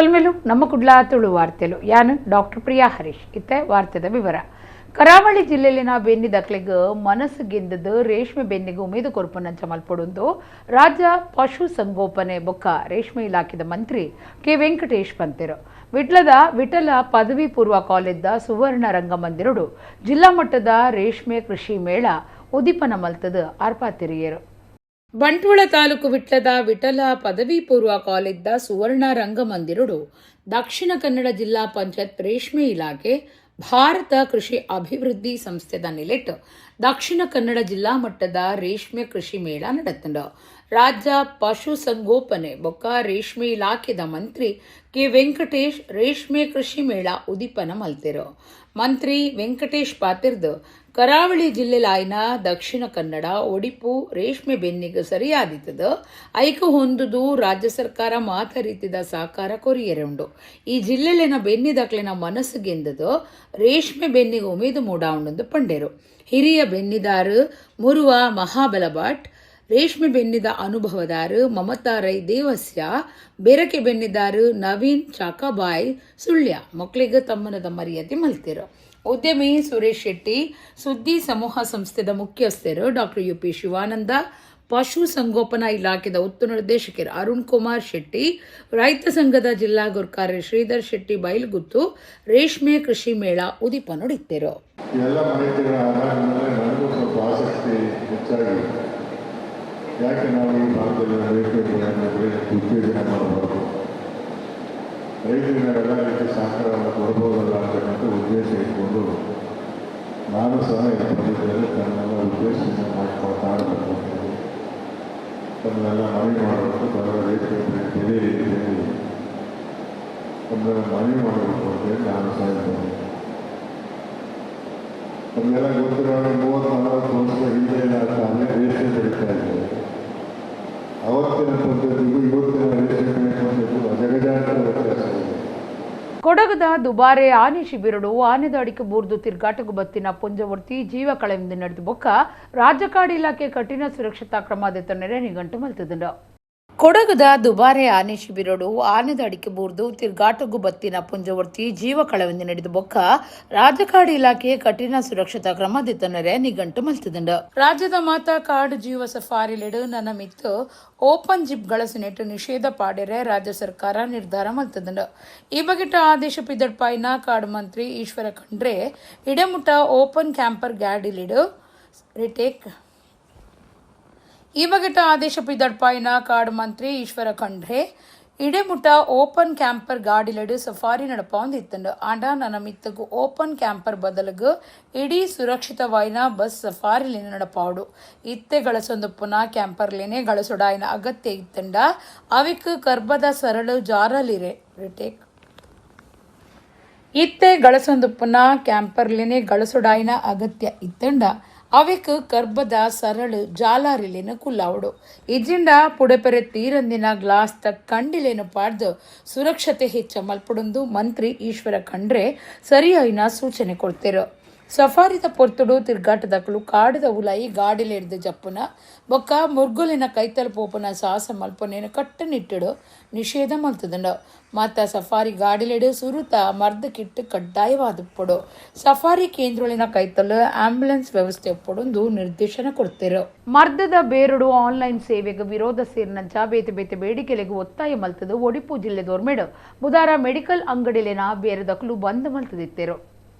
ಸೊಲ್ಮೆಲು ನಮ್ಮ ಕುಡ್ಲ ತುಳು ವಾರ್ತೆಲು. ಯಾನು ಡಾಕ್ಟರ್ ಪ್ರಿಯಾ ಹರೀಶ್. ಇತ್ತೆ ವಾರ್ತೆದ ವಿವರ. ಕರಾವಳಿ ಜಿಲ್ಲೆಯಲ್ಲಿನ ಬೆನ್ನಿ ದಕ್ಲೆಗ್ ಮನಸ್ಸು ಗೆಂದದು ರೇಷ್ಮೆ ಬೆನ್ನಿಗೆ ಉಮೇದು ಕೊರ್ಪುನಂಚ ಮಲ್ಪೊಡುಂದು ರಾಜ್ಯ ಪಶು ಸಂಗೋಪನೆ ಬೊಕ್ಕ ರೇಷ್ಮೆ ಇಲಾಖೆದ ಮಂತ್ರಿ ಕೆ ವೆಂಕಟೇಶ್ ಪಂತೆರು. ವಿಟ್ಲದ ವಿಠಲ ಪದವಿ ಪೂರ್ವ ಕಾಲೇಜ್ದ ಸುವರ್ಣ ರಂಗಮಂದಿರಡು ಜಿಲ್ಲಾ ಮಟ್ಟದ ರೇಷ್ಮೆ ಕೃಷಿ ಮೇಳ ಉದ್ದೀಪನ ಮಲ್ತದು ಆರ್ಪಾತಿರಿಯರು. ಬಂಟ್ವಾಳ ತಾಲೂಕು ವಿಟ್ಲದ ವಿಠಲ ಪದವಿ ಪೂರ್ವ ಕಾಲೇಜ್ದ ಸುವರ್ಣ ರಂಗಮಂದಿರಡು ದಕ್ಷಿಣ ಕನ್ನಡ ಜಿಲ್ಲಾ ಪಂಚಾಯತ್ ರೇಷ್ಮೆ ಇಲಾಖೆ ಭಾರತ ಕೃಷಿ ಅಭಿವೃದ್ಧಿ ಸಂಸ್ಥೆದ ನಿಲೆಟ್ ದಕ್ಷಿಣ ಕನ್ನಡ ಜಿಲ್ಲಾ ಮಟ್ಟದ ರೇಷ್ಮೆ ಕೃಷಿ ಮೇಳ ನಡೆತಂಡು. ರಾಜ್ಯ ಪಶು ಸಂಗೋಪನೆ ಬೊಕ್ಕ ರೇಷ್ಮೆ ಇಲಾಖೆದ ಮಂತ್ರಿ ಕೆ ವೆಂಕಟೇಶ್ ರೇಷ್ಮೆ ಕೃಷಿ ಮೇಳ ಉದ್ದೀಪನ ಮಲ್ತೆರು. ಮಂತ್ರಿ ವೆಂಕಟೇಶ್ ಪಾತಿರ್ದು ಕರಾವಳಿ ಜಿಲ್ಲೆಲಾಯ್ನ ದಕ್ಷಿಣ ಕನ್ನಡ ಒಡಿಪು ರೇಷ್ಮೆ ಬೆನ್ನಿಗೆ ಸರಿಯಾದಿತ್ತದ ಐಕ ಹೊಂದುದು ರಾಜ್ಯ ಸರ್ಕಾರ ಮಾತ ರೀತಿದ ಸಹಕಾರ ಕೊರಿಯರೆ ಉಂಡು. ಈ ಜಿಲ್ಲೆಲಿನ ಬೆನ್ನಿದಕ್ಲಿನ ಮನಸ್ಸು ಗೆಂದದು ರೇಷ್ಮೆ ಬೆನ್ನಿಗೆ ಉಮೇದು ಮೂಡಾವುಂಡು ಪಂಡೇರು. ಹಿರಿಯ ಬೆನ್ನಿದಾರು ಮುರುವ ಮಹಾಬಲ ಭಟ್, ರೇಷ್ಮೆ ಬೆನ್ನಿದ ಅನುಭವದಾರು ಮಮತಾ ರೈ ದೇವಸ್ಯ, ಬೆರಕೆ ಬೆನ್ನಿದಾರು ನವೀನ್ ಚಾಕಾಬಾಯ್ ಸುಳ್ಯ ಮಕ್ಕಳಿಗೆ ತಮ್ಮನದ ಮರ್ಯಾದೆ ಮಲ್ತಿರು. ಉದ್ಯಮಿ ಸುರೇಶ್ ಶೆಟ್ಟಿ, ಸುದ್ದಿ ಸಮೂಹ ಸಂಸ್ಥೆದ ಮುಖ್ಯಸ್ಥರು ಡಾಕ್ಟರ್ ಯುಪಿ ಶಿವಾನಂದ, ಪಶು ಸಂಗೋಪನಾ ಇಲಾಖೆದ ಉತ್ತ ನಿರ್ದೇಶಕರು ಅರುಣ್ ಕುಮಾರ್ ಶೆಟ್ಟಿ, ರೈತ ಸಂಘದ ಜಿಲ್ಲಾ ಗುರ್ಕಾರೆ ಶ್ರೀಧರ್ ಶೆಟ್ಟಿ ಬೈಲ್ಗುತ್ತು ರೇಷ್ಮೆ ಕೃಷಿ ಮೇಳ ಉದಿಪನುಡಿತ್ತರು. ಎಲ್ಲ ಮಾಹಿತಿಗಳ ಆಧಾರದ ಮೇಲೆ ನನಗೂ ಸ್ವಲ್ಪ ಆಸಕ್ತಿ ಹೆಚ್ಚಾಗಿ, ಯಾಕೆ ನಾವು ಈ ಭಾಗದಲ್ಲಿ ರೇಷ್ಮೆ ಬೆಳೆಯನ್ನು ಬೆಳೆಯಲಿಕ್ಕೆ ಉತ್ತೇಜನ ಮಾಡಬಾರ್ದು, ರೈತರಿಗೆ ನಾವೆಲ್ಲ ರೀತಿ ಸಹಕಾರವನ್ನು ಕೊಡ್ಬೋದಲ್ಲ ಅಂತಕ್ಕಂಥ ಉದ್ದೇಶ ಇಟ್ಕೊಂಡು ನಾನು ಸಹ ಇಲ್ಲಿ ಬಂದಿದ್ದೇನೆ. ತನ್ನೆಲ್ಲ ಉದ್ದೇಶದಿಂದ ಮಾತಾಡಬೇಕು ಅಂತ ಹೇಳಿ ತಮ್ಮನ್ನೆಲ್ಲ ಮನವಿ ಮಾಡಬೇಕು, ತಮ್ಮೆಲ್ಲ ರೇಷ್ಮೆ ಬೆಳೆ ಬೆಳೀರಿ ಅಂತ ಹೇಳಿ ತಮ್ಮನ್ನೆಲ್ಲ ಮನವಿ ಮಾಡಬೇಕು ಅಂತೇಳಿ ನಾನು ಸಹ ಇಲ್ಲಿ ಬಂದಿದ್ದೇನೆ. ನಮಗೆಲ್ಲ ಗೊತ್ತಿರೋ ಹಾಗೆ 30-40 ವರ್ಷದ ಹಿಂದೆ ಎಲ್ಲ ತಾನೇ ರೇಷ್ಮೆ ಬೆಳೀತಾ ಇದ್ದೇವೆ. ಅವತ್ತಿನ ಪದ್ಧತಿಗೂ ಇವತ್ತಿನ ರೇಷ್ಮೆ ಬೆಳೆ ಪದ್ಧತಿಗೂ ಅಜಗಜಾಂತರ ವ್ಯತ್ಯಾಸ ಇದೆ. ಕೊಡಗದ ದುಬಾರೆ ಆನೆ ಶಿಬಿರಡು ಆನೆದಾಡಿಕೆ ಬೂರ್ದು ತಿರ್ಗಾಟకు ಬತ್ತಿನ ಪುಂಜವರ್ತಿ ಜೀವ ಕಳೆಂದು ನಡೆದು ಬೊಕ್ಕ ರಾಜ್ಯ ಕಾಡು ಇಲಾಖೆ ಕಠಿಣ ಸುರಕ್ಷತಾ ಕ್ರಮ ದೆತ್ತೊನೆರೆ ನಿಗಂಟು ಮಲ್ತದುಂಡು. ಕೊಡಗದ ದುಬಾರೆ ಆನೆ ಶಿಬಿರಡು ಆನೆದಾಡಿಕೆ ಬೂರ್ದು ತಿರ್ಗಾಟಗು ಬತ್ತಿನ ಪುಂಜವರ್ತಿ ಜೀವ ಕಳವೆಂದು ನಡೆದು ಬೊಕ್ಕ ರಾಜ್ಯ ಕಾಡು ಇಲಾಖೆ ಕಠಿಣ ಸುರಕ್ಷತಾ ಕ್ರಮ ದೆತ್ತೊನೆರೆ ನಿಗಂಟು ಮಲ್ತದುಂಡು. ರಾಜ್ಯದ ಮಾತಾ ಕಾಡು ಜೀವ ಸಫಾರಿಲೆಡು ನನ್ನ ಮಿತ್ತು ಓಪನ್ ಜಿಪ್ ಗಳಸುನೆಟ್ಟು ನಿಷೇಧ ಪಾಡೆರೆ ರಾಜ್ಯ ಸರ್ಕಾರ ನಿರ್ಧಾರ ಮಲ್ತದುಂಡು. ಈ ಬಗೆಟ ಆದೇಶ ಪಿದಡ್ಪಾಯಿನ ಕಾಡು ಮಂತ್ರಿ ಈಶ್ವರ ಖಂಡ್ರೆ ಇಡೆಮುಟ ಓಪನ್ ಕ್ಯಾಂಪರ್ ಗ್ಯಾಡಿಲಿಡು ರಿಟೇಕ್. ಈ ಬಗೆಟ ಆದೇಶ ಪಿದಡ್ಪಾಯಿನ ಕಾಡು ಮಂತ್ರಿ ಈಶ್ವರ ಖಂಡ್ರೆ ಇಡೆಮುಟ ಓಪನ್ ಕ್ಯಾಂಪರ್ ಗಾಡಿಲೆಡು ಸಫಾರಿ ನಡಪಾವೊಂದಿತ್ತುಂಡು. ಆಂಡ ನನ್ನ ಮಿತ್ತಗು ಓಪನ್ ಕ್ಯಾಂಪರ್ ಬದಲಗು ಇಡೀ ಸುರಕ್ಷಿತವಾಯಿನ ಬಸ್ ಸಫಾರಿಲಿನ ನಡಪಾವಡು. ಇತ್ತೆ ಗಳಸೊಂದು ಪುನಃ ಕ್ಯಾಂಪರ್ಲೇನೆ ಗಳಸೊಡಾಯಿನ ಅಗತ್ಯ ಇತ್ತಂಡ ಅವಿಕ್ ಕರ್ಬದ ಸರಳು ಜಾರಲಿರೆ ರಿಟೇಕ್. ಇತ್ತೆ ಗಳಸೊಂದು ಪುನಃ ಕ್ಯಾಂಪರ್ಲೇನೆ ಗಳಸೊಡಾಯಿನ ಅಗತ್ಯ ಇತ್ತಂಡ ಅವಿಕ್ ಕರ್ಬದ ಸರಳು ಜಾಲಾರಿಲೇನು ಕುಲ್ಲಾವಡು. ಇಜಿಂಡ ಪುಡೆಪೆರೆ ತೀರಂದಿನ ಗ್ಲಾಸ್ ತ ಕಂಡಿಲೇನು ಪಾಡ್ದು ಸುರಕ್ಷತೆ ಹೆಚ್ಚ ಮಲ್ಪುಡೊಂದು ಮಂತ್ರಿ ಈಶ್ವರ ಖಂಡ್ರೆ ಸರಿಯಾಯಿನ ಸೂಚನೆ ಕೊಡ್ತಿರು. ಸಫಾರಿದ ಪೊರ್ತುಡು ತಿರ್ಗಾಟದಕುಲು ಕಾಡುದ ಉಲಾಯಿ ಗಾಡಿಲೆಡ್ದು ಜಪ್ಪುನ ಬೊಕ್ಕ ಮುರ್ಗುಲಿನ ಕೈತಲ್ ಪೋಪುನ ಸಾಹಸ ಮಲ್ಪನೇನು ಕಟ್ಟುನಿಟ್ಟುಡು ನಿಷೇಧ ಮಲ್ತದುಂಡು. ಮಾತ ಸಫಾರಿ ಗಾಡಿಲೆಡು ಸುರುತ ಮರ್ದ್ ಕಿಟ್ಟು ಕಡ್ಡಾಯವಾದುಪ್ಪೊಡು. ಸಫಾರಿ ಕೇಂದ್ರಗಳಿನ ಕೈತಲ್ ಆಂಬ್ಯುಲೆನ್ಸ್ ವ್ಯವಸ್ಥೆ ಒಪ್ಪೊಡೊಂದು ನಿರ್ದೇಶನ ಕೊಡ್ತಿರು. ಮರ್ದದ ಬೇರುಡು ಆನ್ಲೈನ್ ಸೇವೆಗೆ ವಿರೋಧ ಸೇರಿನಂಚ ಬೇತೆ ಬೇತೆ ಬೇಡಿಕೆಲೆಗ್ ಒತ್ತಾಯ ಮಲ್ತದು ಒಡಿಪು ಜಿಲ್ಲೆ ದೋರ್ಮೇಡು ಬುಧಾರ ಮೆಡಿಕಲ್ ಅಂಗಡಿಲೆನ ಬೇರೆದಕುಲು ಬಂದ್ ಮಲ್ತದಿತ್ತೆರು.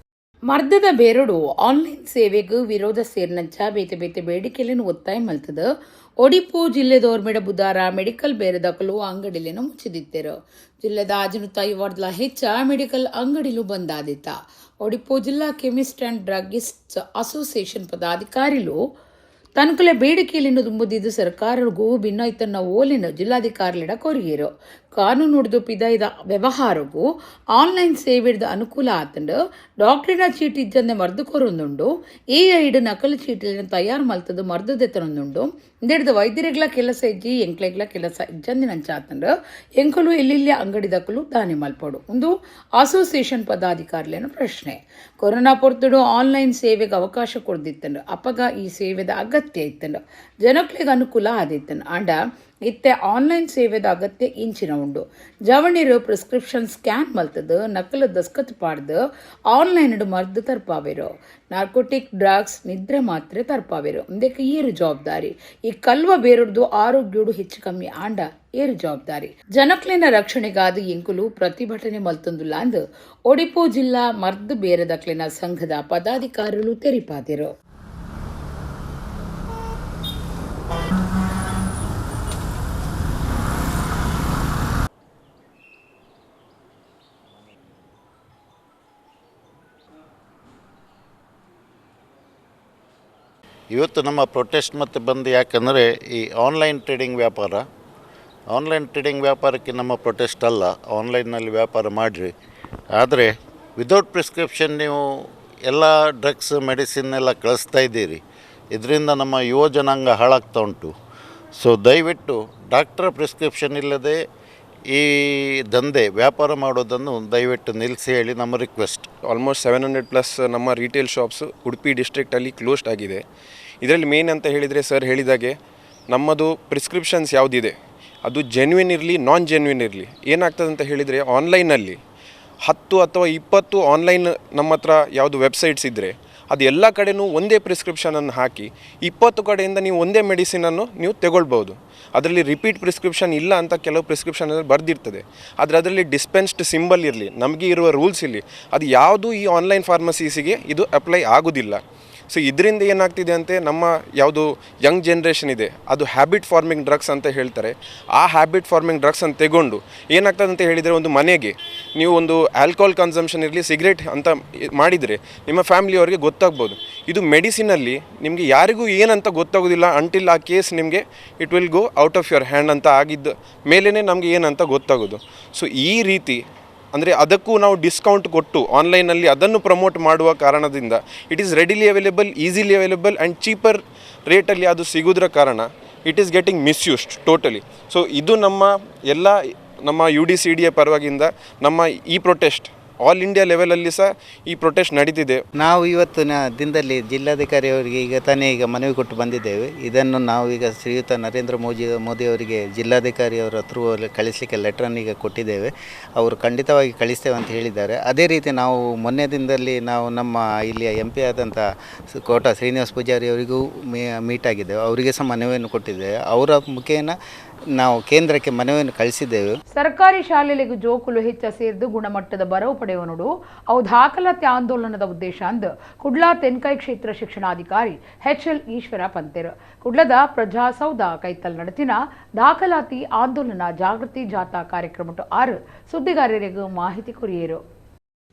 ಮರ್ದದ ಬೇರುಡು ಆನ್ಲೈನ್ ಸೇವೆಗ್ ವಿರೋಧ ಸೇರಿನಂಚ ಬೇತೆ ಬೇತೆ ಬೇಡಿಕೆಲೆನ್ ಒತ್ತಾಯ ಮಲ್ತದ ಒಡಿಪು ಜಿಲ್ಲೆ ದೋರ್ಮೆಡ ಬುಧಾರ ಮೆಡಿಕಲ್ ಬೇರೆದಕಲು ಅಂಗಡಿಲೇನು ಮುಚ್ಚಿದಿತ್ತೆರು. ಜಿಲ್ಲೆದ 550ಲ ಹೆಚ್ಚ ಮೆಡಿಕಲ್ ಅಂಗಡಿಲು ಬಂದಾದಿತ್ತ. ಒಡಿಪು ಜಿಲ್ಲಾ chemist and druggist association ಪದಾಧಿಕಾರಿಲು ತನ್ಕುಲೆ ಬೇಡಿಕೆಯನ್ನು ದುಂಬುದಿದ್ದು ಸರ್ಕಾರಗೂ ಭಿನ್ನೈತನ್ನ ಓಲಿನ ಜಿಲ್ಲಾಧಿಕಾರಿಲಿಡ ಕೊರಿಯರು. ಕಾನೂನು ನುಡಿದು ಪಿದಾಯ್ದ ವ್ಯವಹಾರಗೂ ಆನ್ಲೈನ್ ಸೇವೆದ ಅನುಕೂಲ ಆತಂಡು. ಡಾಕ್ಟರಿನ ಚೀಟಿ ಇಜ್ಜಂದೆ ಮರ್ದು ಕೊರೊಂದುಂಡು. ಎಐಡ್ ನಕಲು ಚೀಟಿನ ತಯಾರು ಮಲ್ತದು ಮರ್ದು ದೆತ್ತನೊಂದುಂಡು. ಇಂದೆಡ್ದು ವೈದ್ಯರಿಗ್ಲ ಕೆಲಸ ಇಜ್ಜಿ, ಎಂಕ್ಲೆಗ್ಲ ಕೆಲಸ ಇಜ್ಜಂದಿ ನಂಚಾತಂಡು. ಎಂಕುಲು ಎಲ್ಲೆಲ್ಲಿ ಅಂಗಡಿದಕಲು ದಾನಿ ಮಲ್ಪೊಡು ಒಂದು ಅಸೋಸಿಯೇಷನ್ ಪದಾಧಿಕಾರಿಲೇನು ಪ್ರಶ್ನೆ. ಕೊರೋನಾ ಪೊರ್ತುಡು ಆನ್ಲೈನ್ ಸೇವೆಗೆ ಅವಕಾಶ ಕೊಡ್ದಿತ್ತಂಡು. ಅಪಗ ಈ ಸೇವೆದ ಅಗತ್ಯ ಇತ್ತಂಡು. ಜನಕ್ಲೆಗ್ ಅನುಕೂಲ ಆದಿತ್ತಂಡು. ಆಂಡ ಇತ್ತೆ ಆನ್ಲೈನ್ ಸೇವೆದ ಅಗತ್ಯ ಇಂಚಿನ ಉಂಡು. ಜವಣಿರು ಪ್ರಿಸ್ಕ್ರಿಪ್ಷನ್ ಸ್ಕ್ಯಾನ್ ಮಲ್ತದು ನಕಲು ದಸ್ಕತ್ ಪಾಡ್ದು ಆನ್ಲೈನ್ ಮರ್ದು ತರ್ಪಾವೆರು. ನಾರ್ಕೋಟಿಕ್ ಡ್ರಗ್ಸ್ ನಿದ್ರೆ ಮಾತ್ರೆ ತರ್ಪಾವೆರು. ಇಂದಕ್ಕೆ ಏರು ಜವಾಬ್ದಾರಿ? ಈ ಕಲ್ವ ಬೇರುಡ್ದು ಆರೋಗ್ಯೋಡು ಹೆಚ್ಚು ಕಮ್ಮಿ ಆಂಡ ಏರು ಜವಾಬ್ದಾರಿ? ಜನಕ್ಲೆನ ರಕ್ಷಣೆಗಾದ ಎಂಕುಲು ಪ್ರತಿಭಟನೆ ಮಲ್ತೊಂದುಲ್ಲಾಂದು ಒಡಿಪು ಜಿಲ್ಲಾ ಮರ್ದು ಬೇರೆದಕ್ಲೆನ ಸಂಘದ ಪದಾಧಿಕಾರಿಗಳು ತೆರಿಪಾದಿರು. ಇವತ್ತು ನಮ್ಮ ಪ್ರೊಟೆಸ್ಟ್ ಮತ್ತು ಬಂದು ಯಾಕಂದರೆ ಈ ಆನ್ಲೈನ್ ಟ್ರೇಡಿಂಗ್ ವ್ಯಾಪಾರ, ಆನ್ಲೈನ್ ಟ್ರೇಡಿಂಗ್ ವ್ಯಾಪಾರಕ್ಕೆ ನಮ್ಮ ಪ್ರೊಟೆಸ್ಟ್ ಅಲ್ಲ. ಆನ್ಲೈನ್ನಲ್ಲಿ ವ್ಯಾಪಾರ ಮಾಡಿರಿ, ಆದರೆ ವಿದೌಟ್ ಪ್ರಿಸ್ಕ್ರಿಪ್ಷನ್ ನೀವು ಎಲ್ಲ ಡ್ರಗ್ಸ್ ಮೆಡಿಸಿನ್ ಎಲ್ಲ ಕಳಿಸ್ತಾ ಇದ್ದೀರಿ. ಇದರಿಂದ ನಮ್ಮ ಯುವ ಜನಾಂಗ ಹಾಳಾಗ್ತಾ ಉಂಟು. ಸೊ ದಯವಿಟ್ಟು ಡಾಕ್ಟರ್ ಪ್ರಿಸ್ಕ್ರಿಪ್ಷನ್ ಇಲ್ಲದೆ ಈ ದಂಧೆ ವ್ಯಾಪಾರ ಮಾಡೋದನ್ನು ದಯವಿಟ್ಟು ನಿಲ್ಲಿಸಿ ಹೇಳಿ ನಮ್ಮ ರಿಕ್ವೆಸ್ಟ್. ಆಲ್ಮೋಸ್ಟ್ 700+ ನಮ್ಮ ರಿಟೇಲ್ ಶಾಪ್ಸ್ ಉಡುಪಿ ಡಿಸ್ಟ್ರಿಕ್ಟಲ್ಲಿ ಕ್ಲೋಸ್ಡ್ ಆಗಿದೆ. ಇದರಲ್ಲಿ ಮೇನ್ ಅಂತ ಹೇಳಿದರೆ ಸರ್ ಹೇಳಿದಾಗೆ ನಮ್ಮದು ಪ್ರಿಸ್ಕ್ರಿಪ್ಷನ್ಸ್ ಯಾವುದಿದೆ ಅದು ಜೆನ್ವಿನ್ ಇರಲಿ ನಾನ್ ಜೆನ್ವಿನ್ ಇರಲಿ, ಏನಾಗ್ತದೆ ಅಂತ ಹೇಳಿದರೆ ಆನ್ಲೈನಲ್ಲಿ 10 ಅಥವಾ 20 ಆನ್ಲೈನ್ ನಮ್ಮ ಹತ್ರ ಯಾವುದು ವೆಬ್ಸೈಟ್ಸ್ ಇದ್ದರೆ ಅದು ಎಲ್ಲ ಕಡೆಯೂ ಒಂದೇ ಪ್ರಿಸ್ಕ್ರಿಪ್ಷನನ್ನು ಹಾಕಿ 20 ಕಡೆಯಿಂದ ನೀವು ಒಂದೇ ಮೆಡಿಸಿನನ್ನು ನೀವು ತಗೊಳ್ಬೋದು. ಅದರಲ್ಲಿ ರಿಪೀಟ್ ಪ್ರಿಸ್ಕ್ರಿಪ್ಷನ್ ಇಲ್ಲ ಅಂತ ಕೆಲವು ಪ್ರಿಸ್ಕ್ರಿಪ್ಷನ್ ಬರೆದಿರ್ತದೆ, ಆದರೆ ಅದರಲ್ಲಿ ಡಿಸ್ಪೆನ್ಸ್ಡ್ ಸಿಂಬಲ್ ಇರಲಿ, ನಮಗೆ ಇರುವ ರೂಲ್ಸ್ ಇರಲಿ, ಅದು ಯಾವುದು ಈ ಆನ್ಲೈನ್ ಫಾರ್ಮಸೀಸಿಗೆ ಇದು ಅಪ್ಲೈ ಆಗೋದಿಲ್ಲ. ಸೊ ಇದರಿಂದ ಏನಾಗ್ತಿದೆ ಅಂತೆ ನಮ್ಮ ಯಾವುದು ಯಂಗ್ ಜನ್ರೇಷನ್ ಇದೆ ಅದು habit farming drugs ಅಂತ ಹೇಳ್ತಾರೆ. ಆ habit farming drugs ಅಂತ ತಗೊಂಡು ಏನಾಗ್ತದೆ ಅಂತ ಹೇಳಿದರೆ, ಒಂದು ಮನೆಗೆ ನೀವು ಒಂದು ಆಲ್ಕೋಹಾಲ್ ಕನ್ಸಂಪ್ಷನ್ ಇರಲಿ, ಸಿಗರೇಟ್ ಅಂತ ಮಾಡಿದರೆ ನಿಮ್ಮ ಫ್ಯಾಮಿಲಿಯವರಿಗೆ ಗೊತ್ತಾಗ್ಬೋದು. ಇದು ಮೆಡಿಸಿನಲ್ಲಿ ನಿಮಗೆ ಯಾರಿಗೂ ಏನಂತ ಗೊತ್ತಾಗೋದಿಲ್ಲ ಅಂಟಿಲ್ ಆ ಕೇಸ್ ನಿಮಗೆ it will go out of your hand ಅಂತ ಆಗಿದ್ದ ಮೇಲೇ ನಮಗೆ ಏನಂತ ಗೊತ್ತಾಗೋದು. ಸೊ ಈ ರೀತಿ ಅಂದರೆ ಅದಕ್ಕೂ ನಾವು ಡಿಸ್ಕೌಂಟ್ ಕೊಟ್ಟು ಆನ್ಲೈನಲ್ಲಿ ಅದನ್ನು ಪ್ರಮೋಟ್ ಮಾಡುವ ಕಾರಣದಿಂದ it is readily available, easily available and cheaper ರೇಟಲ್ಲಿ ಅದು ಸಿಗೋದ್ರ ಕಾರಣ it is getting misused totally. So ಇದು ನಮ್ಮ ಎಲ್ಲ ನಮ್ಮ UDCDA ಪರವಾಗಿಂದ ನಮ್ಮ ಈ protest all India ಲೆವೆಲಲ್ಲಿ ಸಹ ಈ ಪ್ರೊಟೆಸ್ಟ್ ನಡೀತಿದೆ. ನಾವು ಇವತ್ತಿನ ದಿನದಲ್ಲಿ ಜಿಲ್ಲಾಧಿಕಾರಿಯವರಿಗೆ ಈಗ ತಾನೇ ಈಗ ಮನವಿ ಕೊಟ್ಟು ಬಂದಿದ್ದೇವೆ. ಇದನ್ನು ನಾವು ಈಗ ಶ್ರೀಯುತ ನರೇಂದ್ರ ಮೋದಿಯವರಿಗೆ ಜಿಲ್ಲಾಧಿಕಾರಿಯವರ ಥ್ರೂ ಕಳಿಸಲಿಕ್ಕೆ ಲೆಟ್ರನ್ನು ಈಗ ಕೊಟ್ಟಿದ್ದೇವೆ. ಅವರು ಖಂಡಿತವಾಗಿ ಕಳಿಸ್ತೇವೆ ಅಂತ ಹೇಳಿದ್ದಾರೆ. ಅದೇ ರೀತಿ ನಾವು ಮೊನ್ನೆ ದಿನದಲ್ಲಿ ನಾವು ನಮ್ಮ ಇಲ್ಲಿಯ MP ಆದಂಥ ಕೋಟ ಶ್ರೀನಿವಾಸ ಪೂಜಾರಿ ಅವರಿಗೂ ಮೀಟ್ ಆಗಿದ್ದೇವೆ. ಅವರಿಗೆ ಸಹ ಮನವಿಯನ್ನು ಕೊಟ್ಟಿದ್ದೇವೆ. ಅವರ ಮುಖೇನ ನಾವು ಕೇಂದ್ರಕ್ಕೆ ಮನವಿಯನ್ನು ಕಳಿಸಿದ್ದೇವೆ. ಸರ್ಕಾರಿ ಶಾಲೆಗಳಿಗೂ ಜೋಕುಲು ಹೆಚ್ಚ ಸೇರಿದು ಗುಣಮಟ್ಟದ ಬರವು ಪಡೆಯುವನುಡು ಅವು ದಾಖಲಾತಿ ಆಂದೋಲನದ ಉದ್ದೇಶ ಅಂದು ಕುಡ್ಲಾ ತೆನ್ಕಾಯಿ ಕ್ಷೇತ್ರ ಶಿಕ್ಷಣಾಧಿಕಾರಿ HL Ishwara ಪಂತೇರು ಕುಡ್ಲದ ಪ್ರಜಾಸೌಧ ಕೈತಲ್ ನಡೆತಿನ ದಾಖಲಾತಿ ಆಂದೋಲನ ಜಾಗೃತಿ ಜಾಥಾ ಕಾರ್ಯಕ್ರಮ 6 ಸುದ್ದಿಗಾರರಿಗೂ ಮಾಹಿತಿ ಕೊರಿಯರು.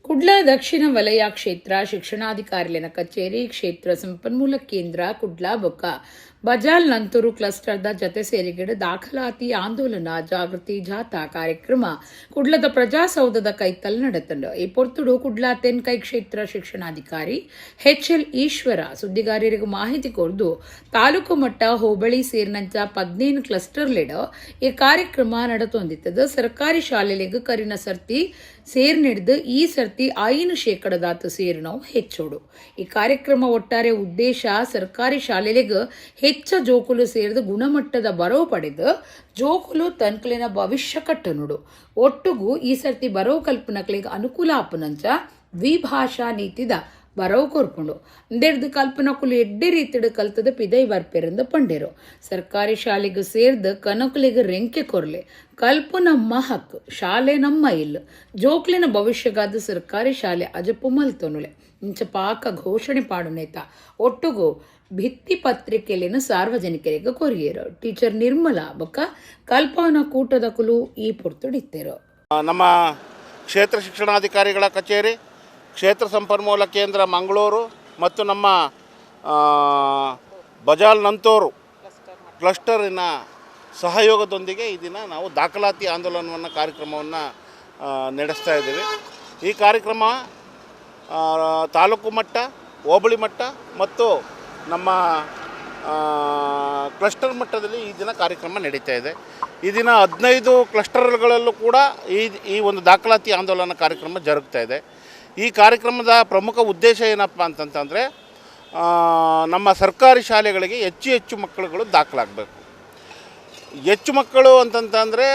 ಕುಡ್ಲ ದಕ್ಷಿಣ ವಲಯ ಕ್ಷೇತ್ರ ಶಿಕ್ಷಣಾಧಿಕಾರಿಲಿನ ಕಚೇರಿ ಕ್ಷೇತ್ರ ಸಂಪನ್ಮೂಲ ಕೇಂದ್ರ ಕುಡ್ಲ ಬೊಕ್ಕ ಬಜಾಲ್ ನಂತೂರು ಕ್ಲಸ್ಟರ್ದ ಜತೆ ಸೇರಿಗಿಡ ದಾಖಲಾತಿ ಆಂದೋಲನ ಜಾಗೃತಿ ಜಾಥಾ ಕಾರ್ಯಕ್ರಮ ಕುಡ್ಲದ ಪ್ರಜಾಸೌಧದ ಕೈತಲ್ ನಡೆತಂಡು. ಈ ಪೊರ್ತುಡು ಕುಡ್ಲ ತೆನ್ಕೈ ಕ್ಷೇತ್ರ ಶಿಕ್ಷಣಾಧಿಕಾರಿ HL Ishwara ಸುದ್ದಿಗಾರರಿಗೆ ಮಾಹಿತಿ ಕೊರ್ದು ತಾಲೂಕು ಮಟ್ಟ ಹೋಬಳಿ ಸೇರಿನಂಚ 15 ಕ್ಲಸ್ಟರ್ ಲೆಡ ಈ ಕಾರ್ಯಕ್ರಮ ನಡೆತೊಂದಿತ್ತದ. ಸರ್ಕಾರಿ ಶಾಲೆಗಳಿಗೆ ಕರಿನ ಸರ್ತಿ ಸೇರ್ ನಡೆದು ಈ ಸರ್ತಿ 5% ಸೇರಿನವು ಹೆಚ್ಚೋಡು. ಈ ಕಾರ್ಯಕ್ರಮ ಒಟ್ಟಾರೆ ಉದ್ದೇಶ ಸರ್ಕಾರಿ ಶಾಲೆಗಳಿಗೆ ಹೆಚ್ಚ ಜೋಕುಲು ಸೇರಿದ ಗುಣಮಟ್ಟದ ಬರವು ಪಡೆದು ಜೋಕುಲು ತನ್ಕಲಿನ ಭವಿಷ್ಯ ಕಟ್ಟನುಡು. ಒಟ್ಟುಗೂ ಈ ಸರ್ತಿ ಬರವು ಕಲ್ಪನಕಲಿಗೆ ಅನುಕೂಲ ಆಪನಂಚ ದ್ವಿಭಾಷಾ ನೀತಿದ ಬರವು ಕೊರ್ಪುಂಡು. ಅಂದೆಡ್ದು ಕಲ್ಪನಕುಲು ಎಡ್ಡೆ ರೀತಿಡು ಕಲ್ತದ ಪಿದೈ ಬರ್ಪೆರಂದು ಪಂಡೇರು. ಸರ್ಕಾರಿ ಶಾಲೆಗೆ ಸೇರ್ದು ಕನಕುಲಿಗೆ ರೆಂಕೆ ಕೊರ್ಲೆ ಕಲ್ಪು ನಮ್ಮ ಹಕ್ಕು, ಶಾಲೆ ನಮ್ಮ ಇಲ್ಲ, ಜೋಕ್ಲಿನ ಭವಿಷ್ಯಗಾದ ಸರ್ಕಾರಿ ಶಾಲೆ ಅಜಪು ಮಲ್ತೊನುಲೆ ಇಂಚ ಪಾಕ ಘೋಷಣೆ ಪಾಡುನೇತ ಒಟ್ಟುಗೂ ಭಿತ್ತಿ ಪತ್ರಿಕೆಯಲ್ಲಿನ ಸಾರ್ವಜನಿಕರಿಗೆ ಕೊರಿಯರು. ಟೀಚರ್ ನಿರ್ಮಲಾ ಬೊಕ್ಕ ಕಲ್ಪನ ಕೂಟದ ಕುಲು ಈ ಪೊರ್ತುಡಿತ್ತೇರು. ನಮ್ಮ ಕ್ಷೇತ್ರ ಶಿಕ್ಷಣಾಧಿಕಾರಿಗಳ ಕಚೇರಿ, ಕ್ಷೇತ್ರ ಸಂಪನ್ಮೂಲ ಕೇಂದ್ರ ಮಂಗಳೂರು ಮತ್ತು ನಮ್ಮ ಬಜಾಲ್ ನಂತೂರು ಕ್ಲಸ್ಟರಿನ ಸಹಯೋಗದೊಂದಿಗೆ ಈ ದಿನ ನಾವು ದಾಖಲಾತಿ ಆಂದೋಲನವನ್ನು ಕಾರ್ಯಕ್ರಮವನ್ನು ನಡೆಸ್ತಾ ಇದ್ದೀವಿ. ಈ ಕಾರ್ಯಕ್ರಮ ತಾಲೂಕು ಮಟ್ಟ, ಹೋಬಳಿ ಮಟ್ಟ ಮತ್ತು ನಮ್ಮ ಕ್ಲಸ್ಟರ್ ಮಟ್ಟದಲ್ಲಿ ಈ ದಿನ ಕಾರ್ಯಕ್ರಮ ನಡೀತಾ ಇದೆ. ಈ ದಿನ 15 ಕ್ಲಸ್ಟರ್ಗಳಲ್ಲೂ ಕೂಡ ಈ ಒಂದು ದಾಖಲಾತಿ ಆಂದೋಲನ ಕಾರ್ಯಕ್ರಮ ಜರುಗ್ತಾ ಇದೆ. ಈ ಕಾರ್ಯಕ್ರಮದ ಪ್ರಮುಖ ಉದ್ದೇಶ ಏನಪ್ಪ ಅಂತಂತಂದರೆ, ನಮ್ಮ ಸರ್ಕಾರಿ ಶಾಲೆಗಳಿಗೆ ಹೆಚ್ಚು ಹೆಚ್ಚು ಮಕ್ಕಳುಗಳು ದಾಖಲಾಗಬೇಕು. ಹೆಚ್ಚು ಮಕ್ಕಳು ಅಂತಂತಂದರೆ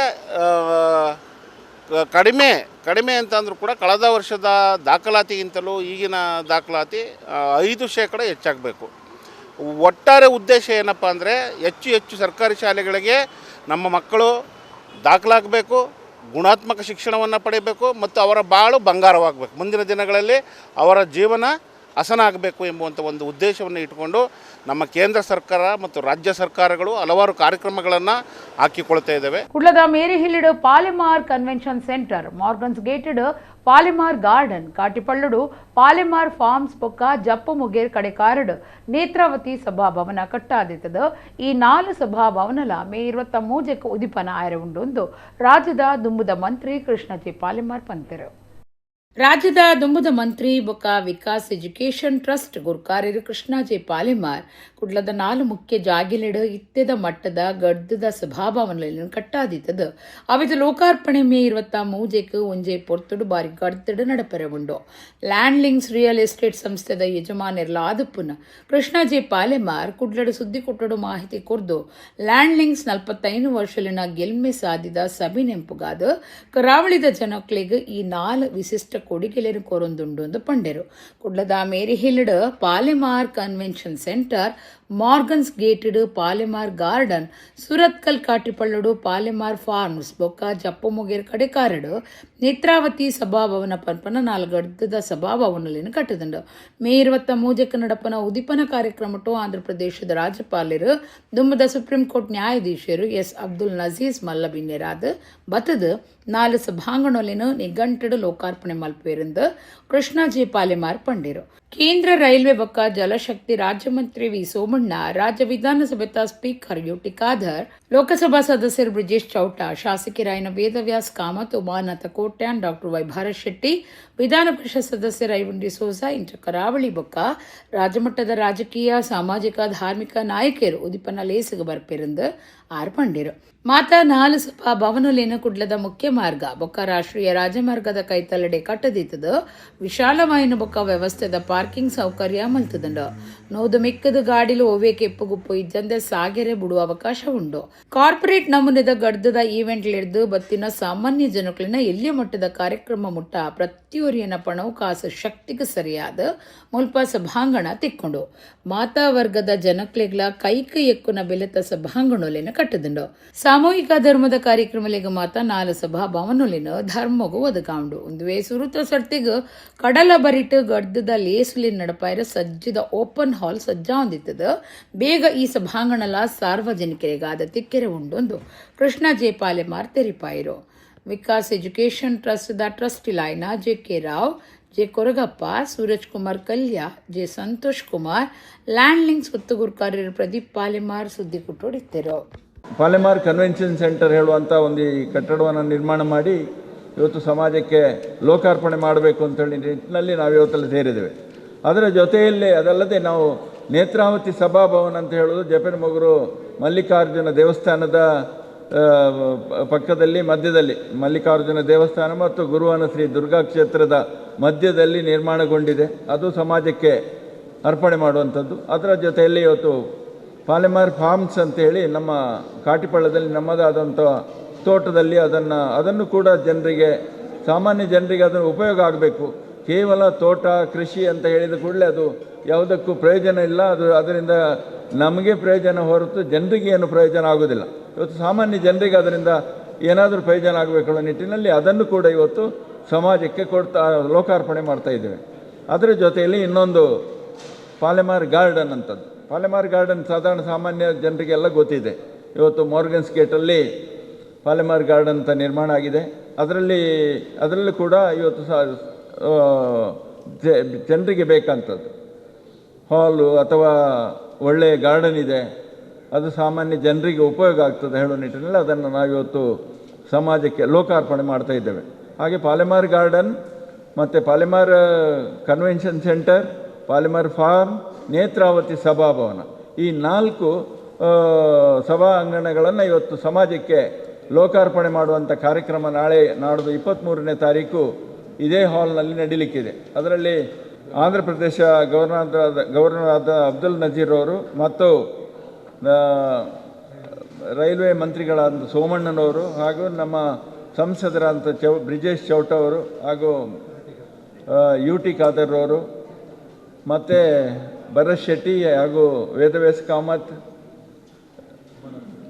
ಕಡಿಮೆ ಕಡಿಮೆ ಅಂತಂದರೂ ಕೂಡ ಕಳೆದ ವರ್ಷದ ದಾಖಲಾತಿಗಿಂತಲೂ ಈಗಿನ ದಾಖಲಾತಿ 5% ಹೆಚ್ಚಾಗಬೇಕು. ಒಟ್ಟಾರೆ ಉದ್ದೇಶ ಏನಪ್ಪ ಅಂದರೆ ಹೆಚ್ಚು ಹೆಚ್ಚು ಸರ್ಕಾರಿ ಶಾಲೆಗಳಿಗೆ ನಮ್ಮ ಮಕ್ಕಳು ದಾಖಲಾಗಬೇಕು, ಗುಣಾತ್ಮಕ ಶಿಕ್ಷಣವನ್ನು ಪಡೆಯಬೇಕು ಮತ್ತು ಅವರ ಬಾಳು ಬಂಗಾರವಾಗಬೇಕು, ಮುಂದಿನ ದಿನಗಳಲ್ಲಿ ಅವರ ಜೀವನ ಹಸನಾಗಬೇಕು ಎಂಬುವಂಥ ಒಂದು ಉದ್ದೇಶವನ್ನು ಇಟ್ಟುಕೊಂಡು ನಮ್ಮ ಕೇಂದ್ರ ಸರ್ಕಾರ ಮತ್ತು ರಾಜ್ಯ ಸರ್ಕಾರಗಳು ಹಲವಾರು ಕಾರ್ಯಕ್ರಮಗಳನ್ನು ಹಾಕಿಕೊಳ್ತಾ ಇದ್ದಾವೆ. ಕುಡ್ಲದ ಮೇರಿಹಿಲ್ಲಿಡು Palimar convention centre, Morgan's gated Palimar garden, ಕಾಟಿಪಳ್ಳುಡು Palimar forms ಬೊಕ್ಕ ಜಪ್ಪು ಮುಗೇರ್ ಕಡೆಕಾರಡು ನೇತ್ರಾವತಿ ಸಭಾಭವನ ಕಟ್ಟಾದಿತ್ತದ. ಈ 4 ಸಭಾಭವನಲ ಮೇ 23ಕ್ಕೆ ಉದಿಪನ ಆಯರೆ ಉಂಡು ರಾಜ್ಯದ ದುಂಬುದ ಮಂತ್ರಿ ಕೃಷ್ಣ ಜೆ ಪಾಲಿಮಾರ್ ಪಂತೆರು. ರಾಜ್ಯದ ದುಂಬುದ ಮಂತ್ರಿ ಬೊಕ್ಕ ವಿಕಾಸ್ ಎಜುಕೇಷನ್ ಟ್ರಸ್ಟ್ ಗುರ್ಕಾರ್ಯರು ಕೃಷ್ಣ ಜೆ ಪಾಲಿಮಾರ್ ಕುಡ್ಲದ 4 ಮುಖ್ಯ ಜಾಗಿಲೆಡು ಇತ್ತೆದ ಮಟ್ಟದ ಗಡ್ಡದ ಸಭಾಭವನಗಳನ್ನು ಕಟ್ಟಾದಿತ್ತದ. ಅವಿದ ಲೋಕಾರ್ಪಣೆ ಮೇ 23ಕ್ಕೆ ಒಂಜೆ ಪೊರ್ತುಡು ಬಾರಿ ಗಡ್ದಡು ನಡಪೆರೆ ಉಂಡು. ಲ್ಯಾಂಡ್ ಲಿಂಕ್ಸ್ ರಿಯಲ್ ಎಸ್ಟೇಟ್ ಸಂಸ್ಥೆದ ಯಜಮಾನಿರ್ಲ ಆದುಪ್ಪುನ ಕೃಷ್ಣ ಜೆ ಪಾಲಿಮಾರ್ ಕುಡ್ಲಡು ಸುದ್ದಿ ಕೊಟ್ಟಡು ಮಾಹಿತಿ ಕೊರ್ದು ಲ್ಯಾಂಡ್ ಲಿಂಕ್ಸ್ 45 ವರ್ಷಲಿನ ಗೆಲ್ಮೆ ಸಾಧಿದ ಸಭೆ ನೆಂಪುಗಾದ ಕರಾವಳಿದ ಜನಕ್ಲೆಗ್ ಈ 4 ವಿಶಿಷ್ಟ ಕೊಡಿಗೆಲೆನು ಕೊರೊಂದುಂಡು ಎಂದು ಪಂಡೆರು. ಕುಡ್ಲದ ಮೇರಿಹಿಲ್ಡ್ Palimar convention centre, Morgan's gated Palimar garden, Surathkal ಕಾಟಿಪಳ್ಳುಡು Palimar forms ಬೊಕ್ಕ ಜಪ್ಪುಮುಗೇರ್ ಕಡೆಕಾರಡು ನೇತ್ರಾವತಿ ಸಭಾಭವನ ಪನ್ಪನ 4 ಗಡ್ಡದ ಸಭಾಭವನಲ್ಲಿನ ಕಟ್ಟದಂಡು. ಮೇ 23ಕ್ಕೆ ನಡಪನ ಉದಿಪನ ಕಾರ್ಯಕ್ರಮಟು ಆಂಧ್ರಪ್ರದೇಶದ ರಾಜ್ಯಪಾಲರು ದುಮ್ಮದ ಸುಪ್ರೀಂ ಕೋರ್ಟ್ ನ್ಯಾಯಾಧೀಶರು ಎಸ್ ಅಬ್ದುಲ್ ನಜೀಸ್ ಮಲ್ಲಬಿನ್ನೆರಾದ್ ಬತದ 4 ಸಭಾಂಗಣೊಲಿನ ನಿಘಂಟಡು ಲೋಕಾರ್ಪಣೆ ಮಲ್ಪೇರಿಂದ ಕೃಷ್ಣ ಜೆ ಪಾಲಿಮಾರ್ ಪಂಡಿರು. ಕೇಂದ್ರ ರೈಲ್ವೆ ಬೊಕ್ಕ ಜಲಶಕ್ತಿ ರಾಜ್ಯ ಮಂತ್ರಿ ವಿ ಸೋಮಣ್ಣ, ರಾಜ್ಯ ವಿಧಾನಸಭೆತ ಸ್ಪೀಕರ್ ಯುಟಿ ಖಾದರ್, ಲೋಕಸಭಾ ಸದಸ್ಯರು ಬ್ರಿಜೇಶ್ ಚೌಟ, ಶಾಸಕರಾಯನ ವೇದವ್ಯಾಸ್ ಕಾಮತ್, ಉಮಾನಾಥ ಕೋಟ್ಯಾನ್, ಡಾಕ್ಟರ್ ವೈ ಭಾರತ್ ಶೆಟ್ಟಿ, ವಿಧಾನ ಪರಿಷತ್ ಸದಸ್ಯರ ಐವನ್ ಡಿಸೋಜಾ ಇಂಚ ಕರಾವಳಿ ಬೊಕ್ಕ ರಾಜ್ಯಮಟ್ಟದ ರಾಜಕೀಯ, ಸಾಮಾಜಿಕ, ಧಾರ್ಮಿಕ ನಾಯಕರು ಉದಿಪನ ಲೇಸುಗ ಬರ್ಪಿರಂದು ಆರ್ ಪಂಡಿರು. ಮಾತಾ 4 ಸಭಾ ಭವನಲೇನ ಕುಡ್ಲದ ಮುಖ್ಯ ಮಾರ್ಗ ಬೊಕ್ಕ ರಾಷ್ಟ್ರೀಯ ರಾಜಮಾರ್ಗದ ಕೈತಲ್ಲಡೆ ಕಟ್ಟದಿತ್ತದ ವಿಶಾಲವಾಯಿನ ಬೊಕ್ಕ ವ್ಯವಸ್ಥೆದ ಪಾರ್ಕಿಂಗ್ ಸೌಕರ್ಯ ಮಲ್ತದಂಡು. ನೋದು ಮಿಕ್ಕದ ಗಾಡಿಲು ಒವ್ವೆ ಕೆಪ್ಪುಗುಪ್ಪು ಇಜ್ಜಂದೆ ಸಾಗೆರೆ ಬಿಡುವ ಅವಕಾಶ ಉಂಡು. ಕಾರ್ಪೊರೇಟ್ ನಮೂನೆದ ಗಡ್ದದ ಈವೆಂಟ್ ಲಿಡ್ದು ಬತ್ತಿನ ಸಾಮಾನ್ಯ ಜನಕ್ಲಿನ ಎಲ್ಲಿಯ ಮಟ್ಟದ ಕಾರ್ಯಕ್ರಮ ಮುಟ್ಟ ಪ್ರತಿಯೊರಿಯನ ಪಣವು ಕಾಸು ಶಕ್ತಿಗೆ ಸರಿಯಾದ ಮುಲ್ಪ ಸಭಾಂಗಣ ತಿಕ್ಕೊಂಡು ಮಾತಾ ವರ್ಗದ ಜನಕ್ಲೆಗ್ಲ ಕೈಕ ಎಕ್ಕುನ ಬೆಲೆತ ಸಭಾಂಗಣೊಲೆನ ಕಟ್ಟದಂಡು. ಸಾಮೂಹಿಕ ಧರ್ಮದ ಕಾರ್ಯಕ್ರಮಲಿಗ ಮಾತ 4 ಸಭಾ ಭವನೊಲಿನ ಧರ್ಮಗು ಒದಗಾಂಡು. ಒಂದುವೇ ಸುರುತ ಸರ್ತಿಗ್ ಕಡಲ ಬರಿಟ್ ಗಡ್ದದ ಲೇಸುಲಿನ ನಡಪಾಯಿರ ಸಜ್ಜದ ಓಪನ್ ಹಾಲ್ ಸಜ್ಜಾಂದಿತ್ತದ. ಬೇಗ ಈ ಸಭಾಂಗಣಲ ಸಾರ್ವಜನಿಕರಿಗಾದ ತಿಕ್ಕೆರೆ ಉಂಡೊಂದು ಕೃಷ್ಣ ಜೆ ಪಾಲೆಮಾರ್ ತೆರಿಪಾಯಿರು. ವಿಕಾಸ್ ಎಜುಕೇಷನ್ ಟ್ರಸ್ಟ್ದ ಟ್ರಸ್ಟಿ ಲಾಯ್ನ J K Rao, J Koragappa, Suraj Kumar Kalya, J Santosh Kumar, land links ಒತ್ತುಗುರ್ಕಾರ್ಯರು ಪ್ರದೀಪ್ ಪಾಲೆಮಾರ್ ಸುದ್ದಿ ಕುಟ್ಟೋಡಿದ್ದರು. ಪಾಲೆಮಾರ್ ಕನ್ವೆನ್ಷನ್ ಸೆಂಟರ್ ಹೇಳುವಂಥ ಒಂದು ಈ ಕಟ್ಟಡವನ್ನು ನಿರ್ಮಾಣ ಮಾಡಿ ಇವತ್ತು ಸಮಾಜಕ್ಕೆ ಲೋಕಾರ್ಪಣೆ ಮಾಡಬೇಕು ಅಂತೇಳಿ ನಿಟ್ಟಿನಲ್ಲಿ ನಾವು ಇವತ್ತೆಲ್ಲ ಸೇರಿದ್ದೇವೆ. ಅದರ ಜೊತೆಯಲ್ಲಿ ಅದಲ್ಲದೆ ನಾವು ನೇತ್ರಾವತಿ ಸಭಾಭವನ ಅಂತ ಹೇಳೋದು ಜಪನಮೊಗರು ಮಲ್ಲಿಕಾರ್ಜುನ ದೇವಸ್ಥಾನದ ಪಕ್ಕದಲ್ಲಿ ಮಧ್ಯದಲ್ಲಿ ಮಲ್ಲಿಕಾರ್ಜುನ ದೇವಸ್ಥಾನ ಮತ್ತು ಗುರುವನ ಶ್ರೀ ದುರ್ಗಾ ಕ್ಷೇತ್ರದ ಮಧ್ಯದಲ್ಲಿ ನಿರ್ಮಾಣಗೊಂಡಿದೆ. ಅದು ಸಮಾಜಕ್ಕೆ ಅರ್ಪಣೆ ಮಾಡುವಂಥದ್ದು. ಅದರ ಜೊತೆಯಲ್ಲಿ ಇವತ್ತು ಪಾಲಿಮಾರ್ ಫಾರ್ಮ್ಸ್ ಅಂತೇಳಿ ನಮ್ಮ ಕಾಟಿಪಳ್ಳದಲ್ಲಿ ನಮ್ಮದಾದಂಥ ತೋಟದಲ್ಲಿ ಅದನ್ನು ಕೂಡ ಜನರಿಗೆ, ಸಾಮಾನ್ಯ ಜನರಿಗೆ ಅದನ್ನು ಉಪಯೋಗ ಆಗಬೇಕು. ಕೇವಲ ತೋಟ ಕೃಷಿ ಅಂತ ಹೇಳಿದ ಕೂಡಲೇ ಅದು ಯಾವುದಕ್ಕೂ ಪ್ರಯೋಜನ ಇಲ್ಲ. ಅದು ಅದರಿಂದ ನಮಗೆ ಪ್ರಯೋಜನ ಹೊರತು ಜನರಿಗೆ ಏನು ಪ್ರಯೋಜನ ಆಗೋದಿಲ್ಲ. ಇವತ್ತು ಸಾಮಾನ್ಯ ಜನರಿಗೆ ಅದರಿಂದ ಏನಾದರೂ ಪ್ರಯೋಜನ ಆಗಬೇಕು ಅನ್ನೋ ನಿಟ್ಟಿನಲ್ಲಿ ಅದನ್ನು ಕೂಡ ಇವತ್ತು ಸಮಾಜಕ್ಕೆ ಕೊಡ್ತಾ ಲೋಕಾರ್ಪಣೆ ಮಾಡ್ತಾ ಇದ್ದೇವೆ. ಅದರ ಜೊತೆಯಲ್ಲಿ ಇನ್ನೊಂದು ಪಾಲೆಮಾರ್ ಗಾರ್ಡನ್ ಅಂತದ್ದು. ಪಾಲೆಮಾರ್ ಗಾರ್ಡನ್ ಸಾಧಾರಣ ಸಾಮಾನ್ಯ ಜನರಿಗೆಲ್ಲ ಗೊತ್ತಿದೆ. ಇವತ್ತು ಮೋರ್ಗನ್ಸ್ ಗೇಟಲ್ಲಿ ಪಾಲೆಮಾರ್ ಗಾರ್ಡನ್ ಅಂತ ನಿರ್ಮಾಣ ಆಗಿದೆ. ಅದರಲ್ಲಿ ಕೂಡ ಇವತ್ತು ಜನರಿಗೆ ಬೇಕಂಥದ್ದು ಹಾಲು ಅಥವಾ ಒಳ್ಳೆಯ ಗಾರ್ಡನ್ ಇದೆ. ಅದು ಸಾಮಾನ್ಯ ಜನರಿಗೆ ಉಪಯೋಗ ಆಗ್ತದೆ ಹೇಳೋ ನಿಟ್ಟಿನಲ್ಲಿ ಅದನ್ನು ನಾವಿವತ್ತು ಸಮಾಜಕ್ಕೆ ಲೋಕಾರ್ಪಣೆ ಮಾಡ್ತಾ ಇದ್ದೇವೆ. ಹಾಗೆ ಪಾಲೆಮಾರ್ ಗಾರ್ಡನ್ ಮತ್ತು Palimar convention centre, Palimar farm, Netravati ಸಭಾಭವನ, ಈ 4 ಸಭಾ ಅಂಗಣಗಳನ್ನು ಇವತ್ತು ಸಮಾಜಕ್ಕೆ ಲೋಕಾರ್ಪಣೆ ಮಾಡುವಂಥ ಕಾರ್ಯಕ್ರಮ ನಾಳೆ ನಾಡ್ದು 23ನೇ ತಾರೀಕು ಇದೇ ಹಾಲ್ನಲ್ಲಿ ನಡೀಲಿಕ್ಕಿದೆ. ಅದರಲ್ಲಿ ಆಂಧ್ರ ಪ್ರದೇಶ ಗವರ್ನರ್ ಆದ ಅಬ್ದುಲ್ ನಜೀರ್ ಅವರು ಮತ್ತು Railway ಮಂತ್ರಿಗಳಾದ ಸೋಮಣ್ಣನವರು ಹಾಗೂ ನಮ್ಮ ಸಂಸದರಾದಂಥ ಬ್ರಿಜೇಶ್ ಚೌಟ ಅವರು ಹಾಗೂ ಯು ಟಿ ಖಾದರ್ ಅವರು ಮತ್ತು ಭರತ್ ಶೆಟ್ಟಿ ಹಾಗೂ ವೇದವ್ಯಾಸ್ ಕಾಮತ್,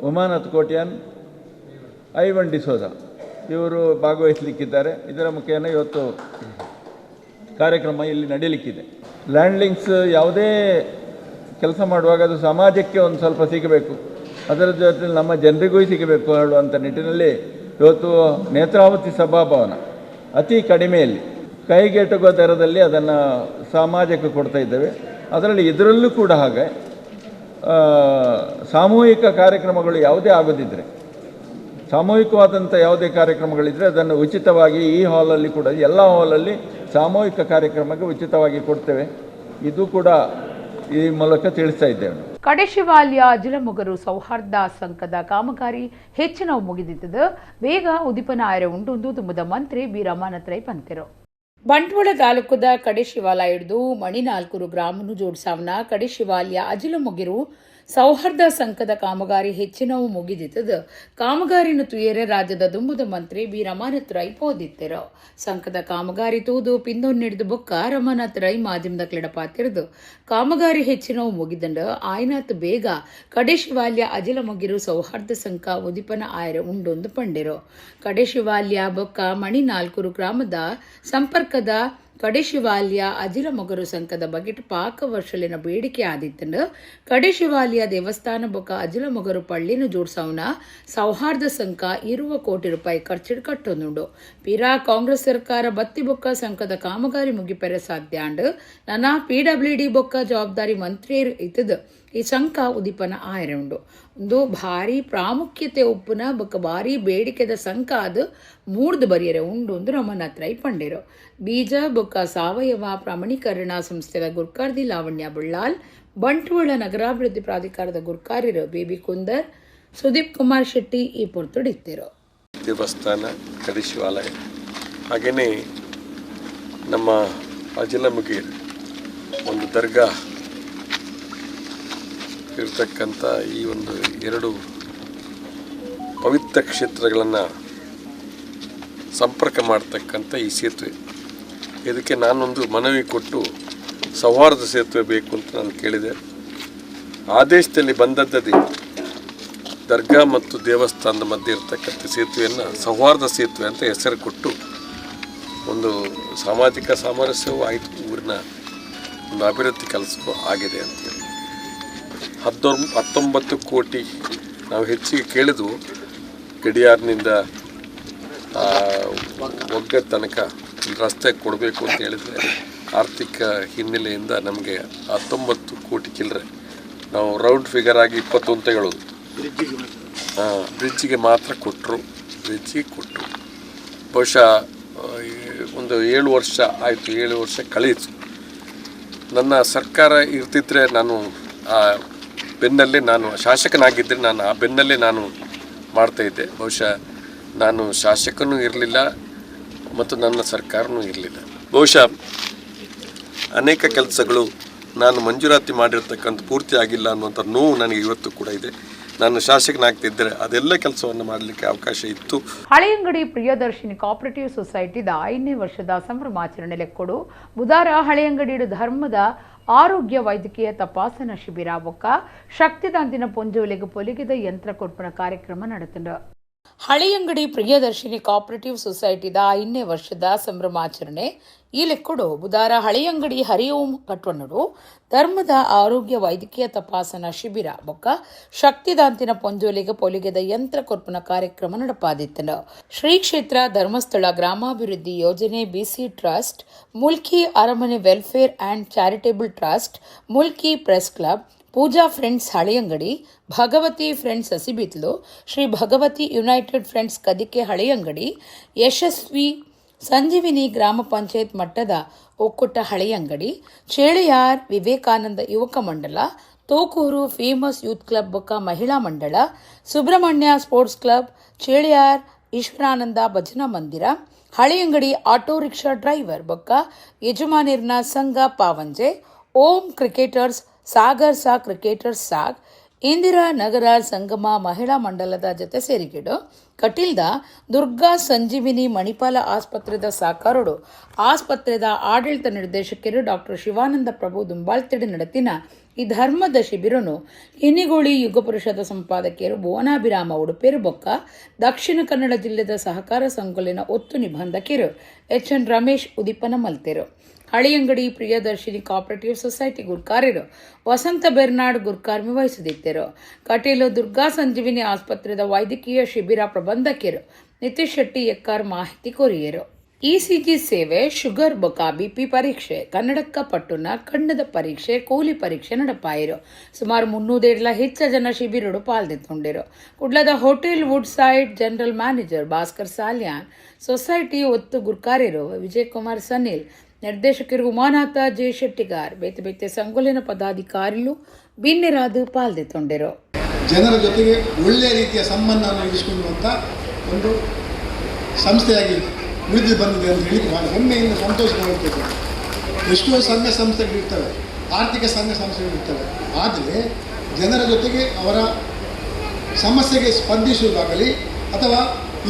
ಉಮಾನಾಥ್ ಕೋಟ್ಯಾನ್, ಐವನ್ ಡಿಸೋಜ ಇವರು ಭಾಗವಹಿಸಲಿಕ್ಕಿದ್ದಾರೆ. ಇದರ ಮುಖೇನ ಇವತ್ತು ಕಾರ್ಯಕ್ರಮ ಇಲ್ಲಿ ನಡೀಲಿಕ್ಕಿದೆ. ಲ್ಯಾಂಡ್ ಲಿಂಕ್ಸ್ ಯಾವುದೇ ಕೆಲಸ ಮಾಡುವಾಗ ಅದು ಸಮಾಜಕ್ಕೆ ಒಂದು ಸ್ವಲ್ಪ ಸಿಗಬೇಕು, ಅದರ ಜೊತೆ ನಮ್ಮ ಜನರಿಗೂ ಸಿಗಬೇಕು ಹೇಳುವಂಥ ನಿಟ್ಟಿನಲ್ಲಿ ಇವತ್ತು ನೇತ್ರಾವತಿ ಸಭಾಭವನ ಅತಿ ಕಡಿಮೆಯಲ್ಲಿ, ಕೈಗೆಟುಕುವ ದರದಲ್ಲಿ ಅದನ್ನು ಸಮಾಜಕ್ಕೆ ಕೊಡ್ತಾ ಇದ್ದೇವೆ. ಅದರಲ್ಲಿ ಇದರಲ್ಲೂ ಕೂಡ ಹಾಗೆ ಸಾಮೂಹಿಕ ಕಾರ್ಯಕ್ರಮಗಳು ಯಾವುದೇ ಆಗದಿದ್ದರೆ, ಸಾಮೂಹಿಕವಾದಂಥ ಯಾವುದೇ ಕಾರ್ಯಕ್ರಮಗಳಿದ್ದರೆ ಅದನ್ನು ಉಚಿತವಾಗಿ ಈ ಹಾಲಲ್ಲಿ ಕೂಡ, ಎಲ್ಲ ಹಾಲಲ್ಲಿ ಸಾಮೂಹಿಕ ಕಾರ್ಯಕ್ರಮಕ್ಕೆ ಉಚಿತವಾಗಿ ಕೊಡ್ತೇವೆ. ಇದು ಕೂಡ ಈ ಮೂಲಕ ತಿಳಿಸ್ತಾ ಇದ್ದೇವೆ. ಕಡೆಶಿವಾಲ್ಯ ಅಜಿಲಮೊಗರು ಸೌಹಾರ್ದ ಸಂಘದ ಕಾಮಗಾರಿ ಹೆಚ್ಚಿನ ಮುಗಿದಿದ್ದದು, ಬೇಗ ಉದಿಪನ ಆಯರೆ ಉಂಡು ತುಂಬುದ ಮಂತ್ರಿ ಬಿ ರಮಾನಾಥ್ ರೈ ಪಂತೆರು. ಬಂಟ್ವಾಳ ತಾಲೂಕುದ ಕಡೆಶಿವಾಲ ಹಿಡಿದು ಮಣಿನಾಲ್ಕೂರು ಗ್ರಾಮನು ಜೋಡ್ಸಾವ್ನ ಕಡೆಶಿವಾಲ್ಯ ಅಜಿಲಮೊಗಿರು ಸೌಹಾರ್ದ ಸಂಘದ ಕಾಮಗಾರಿ ಹೆಚ್ಚಿನವು ಮುಗಿದಿತ್ತದ. ಕಾಮಗಾರಿನ ತುಯರೆ ರಾಜ್ಯದ ದುಂಬುದ ಮಂತ್ರಿ ಬಿ ರಮಾನಾಥ್ ರೈ ಪೋದಿತ್ತೆರು. ಸಂಘದ ಕಾಮಗಾರಿ ತೂದು ಪಿಂದೊನ್ ಹಿಡಿದು ಬೊಕ್ಕ ರಮಾನಾಥ್ ರೈ ಮಾಧ್ಯಮದ ಕ್ಲಿಡಪಾತಿರದು, ಕಾಮಗಾರಿ ಹೆಚ್ಚಿನವು ಮುಗಿದಂಡ ಆಯ್ನಾತ್ ಬೇಗ ಕಡೆಶಿವಾಲ್ಯ ಅಜಿಲಮೊಗಿರು ಸೌಹಾರ್ದ ಸಂಘ ಉದಿಪನ ಆಯರೆ ಉಂಡೊಂದು ಪಂಡಿರು. ಕಡೆಶಿವಾಲ್ಯ ಬೊಕ್ಕ ಮಣಿನಾಲ್ಕೂರು ಗ್ರಾಮದ ಸಂಪರ್ಕದ ಕಡೆಶಿವಾಲ್ಯ ಅಜಿಲಮೊಗರು ಸಂಘದ ಬಗೆಟ್ ಪಾಕ ವರ್ಷಲಿನ ಬೇಡಿಕೆ ಆದಿತ್ತಂಡು. ಕಡೆಶಿವಾಲ್ಯ ದೇವಸ್ಥಾನ ಬೊಕ್ಕ ಅಜಿಲಮೊಗರು ಪಳ್ಳಿನ ಜೋಡ್ಸವ್ನ ಸೌಹಾರ್ದ ಸಂಘ 20 ಕೋಟಿ ರೂಪಾಯಿ ಖರ್ಚಿಡ್ ಕಟ್ಟೊಂದುಂಡು. ಪಿರಾ ಕಾಂಗ್ರೆಸ್ ಸರ್ಕಾರ ಬತ್ತಿ ಬೊಕ್ಕ ಸಂಘದ ಕಾಮಗಾರಿ ಮುಗಿಪೆರೆ ಸಾಧ್ಯ ಆಂಡ್. ನನ ಪಿಡಬ್ಲ್ಯೂಡಿ ಬೊಕ್ಕ ಜವಾಬ್ದಾರಿ ಮಂತ್ರಿಯರು ಇತ್ತದ ಈ ಸಂಘ ಉದಿಪನ ಆಯರೆ ಉಂಡು. ಒಂದು ಭಾರಿ ಪ್ರಾಮುಖ್ಯತೆ ಉಪ್ಪುನ ಬೊಕ್ಕ ಭಾರಿ ಬೇಡಿಕೆದ ಸಂಘ ಅದು ಮೂಡ್ದು ಬರಿಯರೆ ಉಂಡು ಒಂದು ರಮನಾಥ್ ರೈ ಪಂಡೇರು. ಬೀಜ ಬೊಕ್ಕ ಸಾವಯವ ಪ್ರಮಾಣೀಕರಣ ಸಂಸ್ಥೆದ ಗುರ್ಕಾರ್ದಿ ಲಾವಣ್ಯ ಬಳ್ಳಾಲ್, ಬಂಟ್ವಾಳ ನಗರಾಭಿವೃದ್ಧಿ ಪ್ರಾಧಿಕಾರದ ಗುರ್ಕಾರ್ಯರು ಬೇಬಿ ಕುಂದರ್, ಸುದೀಪ್ ಕುಮಾರ್ ಶೆಟ್ಟಿ ಈ ಪೊರ್ತುಡಿತ್ತಿರು. ದೇವಸ್ಥಾನ ಕಡಿಶಿವಾಲಯ, ಹಾಗೆಯೇ ನಮ್ಮ ಅಜಿಲಮುಗೀರ್ ಒಂದು ದರ್ಗಾ ಇರ್ತಕ್ಕಂಥ ಈ ಒಂದು ಎರಡು ಪವಿತ್ರ ಕ್ಷೇತ್ರಗಳನ್ನು ಸಂಪರ್ಕ ಮಾಡ್ತಕ್ಕಂಥ ಈ ಸೇತುವೆ, ಇದಕ್ಕೆ ನಾನೊಂದು ಮನವಿ ಕೊಟ್ಟು ಸೌಹಾರ್ದ ಸೇತುವೆ ಬೇಕು ಅಂತ ನಾನು ಕೇಳಿದೆ. ಆದೇಶದಲ್ಲಿ ಬಂದದ್ದದೇ ದರ್ಗಾ ಮತ್ತು ದೇವಸ್ಥಾನದ ಮಧ್ಯೆ ಇರ್ತಕ್ಕಂಥ ಸೇತುವೆಯನ್ನು ಸೌಹಾರ್ದ ಸೇತುವೆ ಅಂತ ಹೆಸರು ಕೊಟ್ಟು ಒಂದು ಸಾಮಾಜಿಕ ಸಾಮರಸ್ಯವೂ ಆಯಿತು, ಊರಿನ ಒಂದು ಅಭಿವೃದ್ಧಿ ಕೆಲಸವೂ ಆಗಿದೆ ಅಂತೇಳಿ. 19 ಕೋಟಿ ನಾವು ಹೆಚ್ಚಿಗೆ ಕೇಳಿದ್ವು. ಗಡಿಯಾರ್ನಿಂದ ಒಗ್ಗ ತನಕ ರಸ್ತೆ ಕೊಡಬೇಕು ಅಂತ ಹೇಳಿದರೆ, ಆರ್ಥಿಕ ಹಿನ್ನೆಲೆಯಿಂದ ನಮಗೆ 19 ಕೋಟಿ ಚಿಲ್ಲರೆ, ನಾವು ರೌಂಡ್ ಫಿಗರ್ ಆಗಿ 21 ತಗೊಳ್ಳೋದು, ಹಾಂ, ಬ್ರಿಡ್ಜಿಗೆ ಮಾತ್ರ ಕೊಟ್ಟರು. ಬ್ರಿಡ್ಜಿಗೆ ಕೊಟ್ಟರು. ಬಹುಶಃ ಈ ಒಂದು 7 ವರ್ಷ ಆಯಿತು, 7 ವರ್ಷ ಕಳೆಯಿತು. ನನ್ನ ಸರ್ಕಾರ ಇರ್ತಿದ್ರೆ ನಾನು ಆ ಬೆನ್ನಲ್ಲೇ, ನಾನು ಶಾಸಕನಾಗಿದ್ದರೆ ನಾನು ಆ ಬೆನ್ನಲ್ಲೇ ನಾನು ಮಾಡ್ತಾಯಿದ್ದೆ. ಬಹುಶಃ ನಾನು ಶಾಸಕನೂ ಇರಲಿಲ್ಲ ಮತ್ತು ನನ್ನ ಸರ್ಕಾರನೂ ಇರಲಿಲ್ಲ. ಬಹುಶಃ ಅನೇಕ ಕೆಲಸಗಳು ನಾನು ಮಂಜೂರಾತಿ ಮಾಡಿರ್ತಕ್ಕಂಥ ಪೂರ್ತಿ ಆಗಿಲ್ಲ ಅನ್ನುವಂಥ ನೋವು ನನಗೆ ಇವತ್ತು ಕೂಡ ಇದೆ. ನಾನು ಶಾಸಕನಾಗ್ತಿದ್ದರೆ ಅದೆಲ್ಲ ಕೆಲಸವನ್ನು ಮಾಡಲಿಕ್ಕೆ ಅವಕಾಶ ಇತ್ತು. ಹಳೆಯಂಗಡಿ ಪ್ರಿಯದರ್ಶಿನಿ ಕೋಆಪರೇಟಿವ್ ಸೊಸೈಟಿದ 5ನೇ ವರ್ಷದ ಸಂಭ್ರಮಾಚರಣೆ ಲೆಕ್ಕೊಡು ಬುಧಾರ ಹಳೆಯಂಗಡಿ ಧರ್ಮದ ಆರೋಗ್ಯ ವೈದ್ಯಕೀಯ ತಪಾಸಣಾ ಶಿಬಿರ ಬೊಕ್ಕ ಶಕ್ತಿದಾಂತಿನ ಪೊಂಜೋಲೆಗೆ ಪೊಲಿಗೆದ ಯಂತ್ರ ಕೊರ್ಪಣ ಕಾರ್ಯಕ್ರಮ ನಡೆತಂಡು. ಹಳೆಯಂಗಡಿ ಪ್ರಿಯದರ್ಶಿನಿ ಕೋಆಪರೇಟಿವ್ ಸೊಸೈಟಿದ 5ನೇ ವರ್ಷದ ಸಂಭ್ರಮಾಚರಣೆ ಈ ಲೆಕ್ಕೊಡು ಬುಧಾರ ಹಳೆಯಂಗಡಿ ಹರಿಓಂ ಕಟ್ವಣ್ಣಡು ಧರ್ಮದ ಆರೋಗ್ಯ ವೈದ್ಯಕೀಯ ತಪಾಸಣಾ ಶಿಬಿರ ಬೊಕ್ಕ ಶಕ್ತಿದಾಂತಿನ ಪೊಂಜೋಲಿಗೆ ಪೊಲಿಗೆದ ಯಂತ್ರ ಕೊರ್ಪಣ ಕಾರ್ಯಕ್ರಮ ನಡಪಾದಿತ್ತನು. ಶ್ರೀ ಕ್ಷೇತ್ರ ಧರ್ಮಸ್ಥಳ ಗ್ರಾಮಾಭಿವೃದ್ಧಿ ಯೋಜನೆ ಬಿಸಿ ಟ್ರಸ್ಟ್, ಮುಲ್ಕಿ ಅರಮನೆ welfare and charitable trust, Mulki press club, Pooja friends Haleyangadi, Bhagavati friends Sasibitlu, Shri Bhagavati United friends ಕದಿಕೆ ಹಳೆಯಂಗಡಿ, ಯಶಸ್ವಿ ಸಂಜೀವಿನಿ ಗ್ರಾಮ ಪಂಚಾಯತ್ ಮಟ್ಟದ ಒಕ್ಕೂಟ ಹಳೆಯಂಗಡಿ, ಚೇಳೆಯಾರ್ ವಿವೇಕಾನಂದ ಯುವಕ ಮಂಡಲ, ತೋಕೂರು famous youth club ಬೊಕ್ಕ ಮಹಿಳಾ ಮಂಡಳ, ಸುಬ್ರಹ್ಮಣ್ಯ ಸ್ಪೋರ್ಟ್ಸ್ ಕ್ಲಬ್, ಚೇಳೆಯಾರ್ ಈಶ್ವರಾನಂದ ಭಜನಾ ಮಂದಿರ, ಹಳೆಯಂಗಡಿ auto rickshaw driver ಬೊಕ್ಕ ಯಜಮಾನಿರ್ನ ಸಂಘ ಪಾವಂಜೆ, ಓಂ ಕ್ರಿಕೆಟರ್ಸ್, ಸಾಗರ್ ಸಾ ಕ್ರಿಕೆಟರ್ಸ್ ಸಾಗ್, ಇಂದಿರಾ ನಗರ ಸಂಗಮ ಮಹಿಳಾ ಮಂಡಲದ ಜೊತೆ ಸೇರಿಕೆಡು ಕಟೀಲ್ದ ದುರ್ಗಾ ಸಂಜೀವಿನಿ ಮಣಿಪಾಲ ಆಸ್ಪತ್ರೆದ ಸಾಕಾರುಡು ಆಸ್ಪತ್ರೆದ ಆಡಳಿತ ನಿರ್ದೇಶಕರು ಡಾಕ್ಟರ್ ಶಿವಾನಂದ ಪ್ರಭು ದುಂಬಾಳ್ತಿಡಿ ನಡತಿನ ಈ ಧರ್ಮದ ಶಿಬಿರನು ಕಿನ್ನಿಗೋಳಿ ಯುಗಪುರುಷದ ಸಂಪಾದಕಿಯರು ಭುವನಾಭಿರಾಮ ಉಡುಪೇರು ಬೊಕ್ಕ ದಕ್ಷಿಣ ಕನ್ನಡ ಜಿಲ್ಲೆದ ಸಹಕಾರ ಸಂಕುಲಿನ ಒತ್ತು ನಿಬಂಧಕಿಯರು ಎಚ್ ಎನ್ ರಮೇಶ್ ಉದಿಪನ ಮಲ್ತೆರು. ಹಳಿಯಂಗಡಿ ಪ್ರಿಯದರ್ಶಿನಿ ಕೋಆಪರೇಟಿವ್ ಸೊಸೈಟಿ ಗುರ್ಕಾರ್ಯರು ವಸಂತ ಬೆರ್ನಾಡ್ ಗುರ್ಕಾರ್ಮಿ ವಹಿಸುತ್ತಿದ್ದರು. ಕಟೀಲು ದುರ್ಗಾ ಸಂಜೀವಿನಿ ಆಸ್ಪತ್ರೆದ ವೈದ್ಯಕೀಯ ಶಿಬಿರ ಪ್ರಬಂಧಕಿಯರು ನಿತೀಶ್ ಶೆಟ್ಟಿ ಎಕ್ಕಾರ್ ಮಾಹಿತಿ ಕೊರಿಯರು. ಇಸಿಜಿ ಸೇವೆ, ಶುಗರ್ ಬೊಕ ಬಿಪಿ ಪರೀಕ್ಷೆ, ಕನ್ನಡಕ್ಕ ಪಟ್ಟುನ ಕಣ್ಣದ ಪರೀಕ್ಷೆ, ಕೂಲಿ ಪರೀಕ್ಷೆ ನಡಪಾಯಿರು. ಸುಮಾರು 300 ಹೆಚ್ಚ ಜನ ಶಿಬಿರಡು ಪಾಲ್ದೆತ್ತೊಂಡಿರು. ಕುಡ್ಲದ hotel wood side general manager Bhaskar Salian, society ಒತ್ತು ಗುರ್ಕಾರ್ಯರು ವಿಜಯಕುಮಾರ್ ಸನಿಲ್, ನಿರ್ದೇಶಕರು ಉಮಾನಾಥ ಜೆ ಶೆಟ್ಟಿಗಾರ್, ಬೇತೆ ಬೇತೆ ಸಂಗೊಲಿನ ಪದಾಧಿಕಾರಿಗಳು ಬಿನ್ನೆರಾದು ಪಾಲ್ದೆತ್ತೊಂಡಿರು. ಜನರ ಜೊತೆಗೆ ಒಳ್ಳೆಯ ರೀತಿಯ ಸಂಬಂಧವನ್ನು ಇರಿಸಿಕೊಳ್ಳುವಂಥ ಒಂದು ಸಂಸ್ಥೆಯಾಗಿ ಉಳಿದು ಬಂದಿದೆ ಅಂತ ಹೇಳಿ ಭಾಳ ಹೆಮ್ಮೆಯಿಂದ ಸಂತೋಷ ಮಾಡುತ್ತೇವೆ. ಎಷ್ಟೋ ಸಂಘ ಸಂಸ್ಥೆಗಳಿರ್ತವೆ, ಆರ್ಥಿಕ ಸಂಘ ಸಂಸ್ಥೆಗಳಿರ್ತವೆ, ಆದರೆ ಜನರ ಜೊತೆಗೆ ಅವರ ಸಮಸ್ಯೆಗೆ ಸ್ಪಂದಿಸುವುದಾಗಲಿ ಅಥವಾ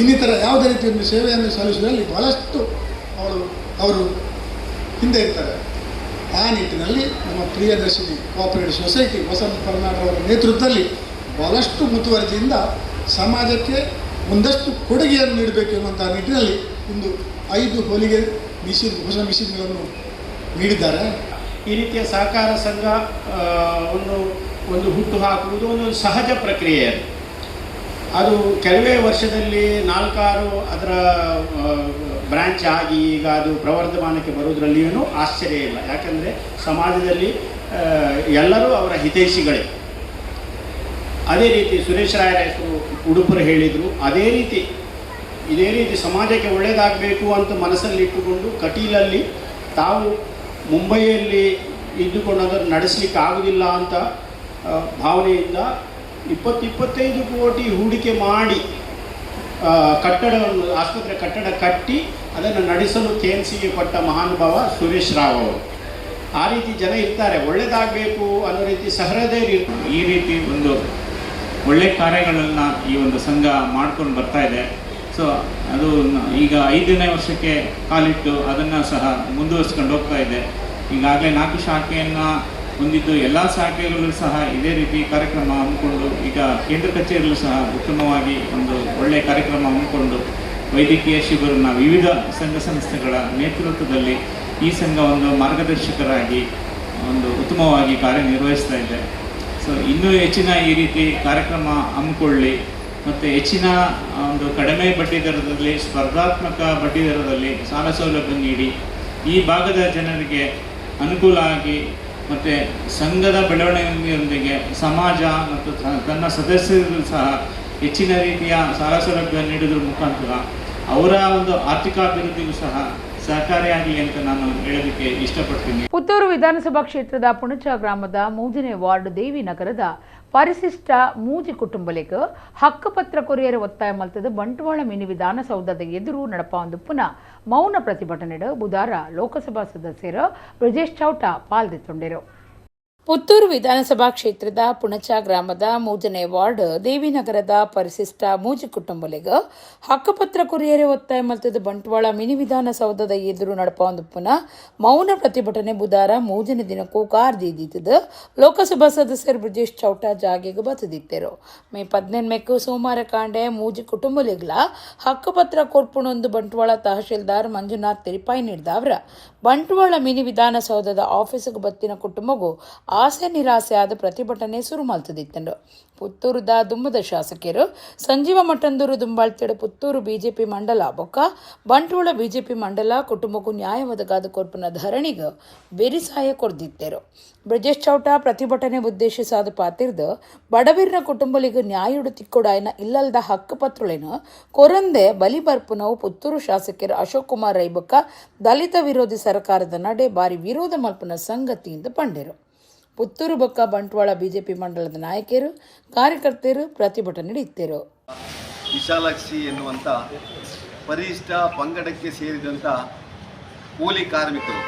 ಇನ್ನಿತರ ಯಾವುದೇ ರೀತಿಯ ಒಂದು ಸೇವೆಯನ್ನು ಸಲ್ಲಿಸುವುದರಲ್ಲಿ ಭಾಳಷ್ಟು ಅವರು ಹಿಂದೆ ಇರ್ತಾರೆ. ಆ ನಿಟ್ಟಿನಲ್ಲಿ ನಮ್ಮ ಪ್ರಿಯದರ್ಶಿನಿ ಕೋಆಪರೇಟಿವ್ ಸೊಸೈಟಿ ವಸಂತ ಪರ್ನಾಡ್ರವರ ನೇತೃತ್ವದಲ್ಲಿ ಭಾಳಷ್ಟು ಮುತುವರ್ಜಿಯಿಂದ ಸಮಾಜಕ್ಕೆ ಒಂದಷ್ಟು ಕೊಡುಗೆಯನ್ನು ನೀಡಬೇಕು ಎನ್ನುವಂಥ ನಿಟ್ಟಿನಲ್ಲಿ ಇಂದು 5 ಹೊಲಿಗೆ ಮಿಷಿನ್, ಹೊಸ ಮಿಷಿನ್ಗಳನ್ನು ನೀಡಿದ್ದಾರೆ. ಈ ರೀತಿಯ ಸಹಕಾರ ಸಂಘ ಒಂದು ಹುಟ್ಟು ಹಾಕುವುದು ಒಂದು ಸಹಜ ಪ್ರಕ್ರಿಯೆ. ಅದು ಕೆಲವೇ ವರ್ಷದಲ್ಲಿ 4-6 ಅದರ ಬ್ರಾಂಚ್ ಆಗಿ ಈಗ ಅದು ಪ್ರವರ್ಧಮಾನಕ್ಕೆ ಬರುವುದರಲ್ಲಿಯೂ ಆಶ್ಚರ್ಯ ಇಲ್ಲ. ಯಾಕಂದರೆ ಸಮಾಜದಲ್ಲಿ ಎಲ್ಲರೂ ಅವರ ಹಿತೈಷಿಗಳೇ. ಅದೇ ರೀತಿ ಸುರೇಶ್ ರಾಯರ ಹೆಸರು ಉಡುಪರು ಹೇಳಿದರು. ಅದೇ ರೀತಿ ಇದೇ ರೀತಿ ಸಮಾಜಕ್ಕೆ ಒಳ್ಳೆಯದಾಗಬೇಕು ಅಂತ ಮನಸ್ಸಲ್ಲಿಟ್ಟುಕೊಂಡು ಕಟೀಲಲ್ಲಿ ತಾವು ಮುಂಬೈಯಲ್ಲಿ ಇದ್ದುಕೊಂಡು ಅದನ್ನು ನಡೆಸಲಿಕ್ಕೆ ಆಗೋದಿಲ್ಲ ಅಂತ ಭಾವನೆಯಿಂದ 20-25 ಕೋಟಿ ಹೂಡಿಕೆ ಮಾಡಿ ಕಟ್ಟಡವನ್ನು, ಆಸ್ಪತ್ರೆ ಕಟ್ಟಡ ಕಟ್ಟಿ ಅದನ್ನು ನಡೆಸಲು KMCಗೆ ಕೊಟ್ಟ ಮಹಾನುಭಾವ ಸುರೇಶ್ ರಾವ್ ಅವರು. ಆ ರೀತಿ ಜನ ಇರ್ತಾರೆ, ಒಳ್ಳೆಯದಾಗಬೇಕು ಅನ್ನೋ ರೀತಿ ಸಹೃದಯರು. ಈ ರೀತಿ ಒಂದು ಒಳ್ಳೆಯ ಕಾರ್ಯಗಳನ್ನು ಈ ಒಂದು ಸಂಘ ಮಾಡ್ಕೊಂಡು ಬರ್ತಾ ಇದೆ. ಸೊ ಅದು ಈಗ 5ನೇ ವರ್ಷಕ್ಕೆ ಕಾಲಿಟ್ಟು ಅದನ್ನು ಸಹ ಮುಂದುವರಿಸ್ಕೊಂಡು ಹೋಗ್ತಾ ಇದೆ. ಈಗಾಗಲೇ 4 ಶಾಖೆಯನ್ನು ಹೊಂದಿದ್ದು ಎಲ್ಲ ಶಾಖೆಗಳಲ್ಲೂ ಸಹ ಇದೇ ರೀತಿ ಕಾರ್ಯಕ್ರಮ ಹಮ್ಮಿಕೊಂಡು ಈಗ ಕೇಂದ್ರ ಕಚೇರಿಯಲ್ಲೂ ಸಹ ಉತ್ತಮವಾಗಿ ಒಂದು ಒಳ್ಳೆಯ ಕಾರ್ಯಕ್ರಮ ಹಮ್ಮಿಕೊಂಡು ವೈದ್ಯಕೀಯ ಶಿಬಿರನ ವಿವಿಧ ಸಂಘ ಸಂಸ್ಥೆಗಳ ನೇತೃತ್ವದಲ್ಲಿ ಈ ಸಂಘ ಒಂದು ಮಾರ್ಗದರ್ಶಕರಾಗಿ ಒಂದು ಉತ್ತಮವಾಗಿ ಕಾರ್ಯನಿರ್ವಹಿಸ್ತಾ ಇದೆ. ಸೊ ಇನ್ನೂ ಹೆಚ್ಚಿನ ಈ ರೀತಿ ಕಾರ್ಯಕ್ರಮ ಹಮ್ಮಿಕೊಳ್ಳಿ ಮತ್ತು ಹೆಚ್ಚಿನ ಒಂದು ಕಡಿಮೆ ಬಡ್ಡಿ ದರದಲ್ಲಿ, ಸ್ಪರ್ಧಾತ್ಮಕ ಬಡ್ಡಿ ದರದಲ್ಲಿ ಸಾಲ ಸೌಲಭ್ಯ ನೀಡಿ ಈ ಭಾಗದ ಜನರಿಗೆ ಅನುಕೂಲ ಆಗಿ ಮತ್ತು ಸಂಘದ ಬೆಳವಣಿಗೆಯೊಂದಿಗೆ ಸಮಾಜ ಮತ್ತು ತನ್ನ ಸದಸ್ಯರಿಗೂ ಸಹ ಹೆಚ್ಚಿನ ರೀತಿಯ ಸಾಲ ಸೌಲಭ್ಯ ನೀಡೋದ್ರ ಮುಖಾಂತರ ಅವರ ಒಂದು ಆರ್ಥಿಕಾಭಿವೃದ್ಧಿಗೂ ಸಹ ಸಹಕಾರಿಯಾಗಲಿ ಅಂತ ನಾನು ಹೇಳೋದಕ್ಕೆ ಇಷ್ಟಪಡ್ತೀನಿ. ಪುತ್ತೂರು ವಿಧಾನಸಭಾ ಕ್ಷೇತ್ರದ ಪುಣಚ ಗ್ರಾಮದ 3ನೇ ವಾರ್ಡ್ ದೇವಿನಗರದ ಪರಿಶಿಷ್ಟ ಮೂಜಿ ಕುಟುಂಬಲಿಗೆ ಹಕ್ಕುಪತ್ರ ಕೊರಿಯರ್ ಒತ್ತಾಯ ಮಲ್ತದ ಬಂಟ್ವಾಳ ಮಿನಿ ವಿಧಾನಸೌಧದ ಎದುರು ನಡಪ ಪುನಃ ಮೌನ ಪ್ರತಿಭಟನೆ ಬುಧಾರ ಲೋಕಸಭಾ ಸದಸ್ಯರು ಬ್ರಜೇಶ್ ಚೌಟ ಪಾಲ್ದೆತ್ತೊಂಡಿರು. ಪುತ್ತೂರು ವಿಧಾನಸಭಾ ಕ್ಷೇತ್ರದ ಪುಣಚ ಗ್ರಾಮದ 3ನೇ ವಾರ್ಡ್ ದೇವಿನಗರದ ಪರಿಶಿಷ್ಟ ಮೂಜಿ ಕುಟುಂಬಲಿಗೆ ಹಕ್ಕುಪತ್ರ ಕೊರಿಯರೆ ಒತ್ತಾಯ ಮಲ್ತದ ಬಂಟ್ವಾಳ ಮಿನಿ ವಿಧಾನಸೌಧದ ಎದುರು ನಡಪ ಪುನಃ ಮೌನ ಪ್ರತಿಭಟನೆ ಬುಧಾರ 3ನೇ ದಿನಕ್ಕೂ ಕಾರ್ದಿದ್ದ ಲೋಕಸಭಾ ಸದಸ್ಯರು ಬ್ರಜೇಶ್ ಚೌಟ ಜಾಗೆಗೆ ಬತ್ತದಿತ್ತರು. ಮೇ 18 ಸೋಮವಾರ ಕಾಂಡೆ ಮೂಜಿ ಕುಟುಂಬಲಿಗ್ಲ ಹಕ್ಕುಪತ್ರ ಕೊರ್ಪುಣೊಂದು ಬಂಟ್ವಾಳ ತಹಶೀಲ್ದಾರ್ ಮಂಜುನಾಥ್ ತಿರಿಪಾಯಿ ನೀಡಿದವರ ಬಂಟ್ವಾಳ ಮಿನಿ ವಿಧಾನಸೌಧದ ಆಫೀಸಿಗೆ ಬತ್ತಿನ ಕುಟುಂಬಗೂ ಆಸೆ ನಿರಾಸೆ ಆದ ಪ್ರತಿಭಟನೆ ಶುರು ಮಲ್ತದಿತ್ತಂಡು. ಪುತ್ತೂರುದ ದುಮ್ಮದ ಶಾಸಕರು ಸಂಜೀವ ಮಠಂದೂರು ದುಂಬಾಳ್ತೇಡು ಪುತ್ತೂರು ಬಿಜೆಪಿ ಮಂಡಲ ಬೊಕ್ಕ ಬಂಟ್ವಾಳ ಬಿಜೆಪಿ ಮಂಡಲ ಕುಟುಂಬಕ್ಕೂ ನ್ಯಾಯ ಒದಗಾದ ಕೊರ್ಪುನ ಧರಣಿಗ ಬೆರಿಸಾಯ ಕೊರ್ದಿತ್ತೇರು. ಬ್ರಜೇಶ್ ಚೌಟ ಪ್ರತಿಭಟನೆ ಉದ್ದೇಶಿಸಾದ ಪಾತಿರ್ದು ಬಡವಿರ್ನ ಕುಟುಂಬಲಿಗ ನ್ಯಾಯುಡು ತಿಕ್ಕೊಡಾಯನ ಇಲ್ಲಲ್ದ ಹಕ್ಕುಪತ್ರಲೇನು ಕೊರಂದೆ ಬಲಿ ಬರ್ಪುನವು ಪುತ್ತೂರು ಶಾಸಕರು ಅಶೋಕ್ ಕುಮಾರ್ ರೈಬೊಕ್ಕ ದಲಿತ ವಿರೋಧಿ ಸರ್ಕಾರದ ನಡೆ ಬಾರಿ ವಿರೋಧ ಮಲ್ಪುನ ಸಂಗತಿಯಿಂದ ಪಂಡೆರು. ಪುತ್ತೂರು ಬೊಕ್ಕ ಬಂಟ್ವಾಳ ಬಿಜೆಪಿ ಮಂಡಲದ ನಾಯಕರು ಕಾರ್ಯಕರ್ತರು ಪ್ರತಿಭಟನೆ ನಡೆಯುತ್ತಿರು. ವಿಶಾಲಾಕ್ಷಿ ಎನ್ನುವಂಥ ಪರಿಶಿಷ್ಟ ಪಂಗಡಕ್ಕೆ ಸೇರಿದಂಥ ಕೂಲಿ ಕಾರ್ಮಿಕರು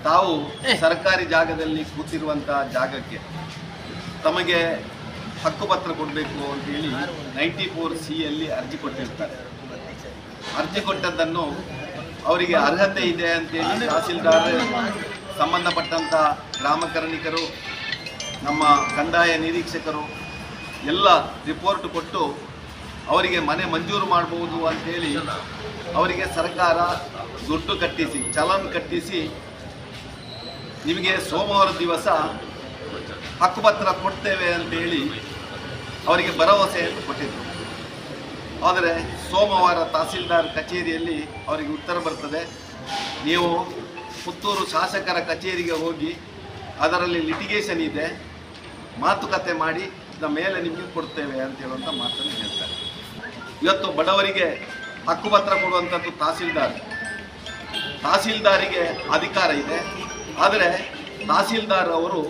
ತಾವು ಸರ್ಕಾರಿ ಜಾಗದಲ್ಲಿ ಕೂತಿರುವಂಥ ಜಾಗಕ್ಕೆ ತಮಗೆ ಹಕ್ಕುಪತ್ರ ಕೊಡಬೇಕು ಅಂತೇಳಿ 94C ಅರ್ಜಿ ಕೊಟ್ಟಿರ್ತಾರೆ. ಅರ್ಜಿ ಕೊಟ್ಟದ್ದನ್ನು ಅವರಿಗೆ ಅರ್ಹತೆ ಇದೆ ಅಂತೇಳಿ ತಹಸೀಲ್ದಾರ್, ಸಂಬಂಧಪಟ್ಟಂಥ ಗ್ರಾಮಕರಣಿಕರು, ನಮ್ಮ ಕಂದಾಯ ನಿರೀಕ್ಷಕರು ಎಲ್ಲ ರಿಪೋರ್ಟ್ ಕೊಟ್ಟು ಅವರಿಗೆ ಮನೆ ಮಂಜೂರು ಮಾಡ್ಬೋದು ಅಂಥೇಳಿ ಅವರಿಗೆ ಸರ್ಕಾರ ದುಡ್ಡು ಕಟ್ಟಿಸಿ, ಚಲನ್ ಕಟ್ಟಿಸಿ ನಿಮಗೆ ಸೋಮವಾರ ದಿವಸ ಹಕ್ಕುಪತ್ರ ಕೊಡ್ತೇವೆ ಅಂತೇಳಿ ಅವರಿಗೆ ಭರವಸೆಯನ್ನು ಕೊಟ್ಟಿದ್ದರು. ಆದರೆ ಸೋಮವಾರ ತಹಸೀಲ್ದಾರ್ ಕಚೇರಿಯಲ್ಲಿ ಅವರಿಗೆ ಉತ್ತರ ಬರ್ತದೆ, ನೀವು ಪುತ್ತೂರು ಶಾಸಕರ ಕಚೇರಿಗೆ ಹೋಗಿ ಅದರಲ್ಲಿ ಲಿಟಿಗೇಷನ್ ಇದೆ, ಮಾತುಕತೆ ಮಾಡಿ ಮೇಲೆ ನಿಮಗೆ ಕೊಡ್ತೇವೆ ಅಂತ ಹೇಳುವಂಥ ಮಾತನ್ನು ಹೇಳ್ತಾರೆ. ಇವತ್ತು ಬಡವರಿಗೆ ಹಕ್ಕುಪತ್ರ ಕೊಡುವಂಥದ್ದು ತಹಸೀಲ್ದಾರ್, ತಹಸೀಲ್ದಾರಿಗೆ ಅಧಿಕಾರ ಇದೆ. ಆದರೆ ತಹಸೀಲ್ದಾರ್ ಅವರು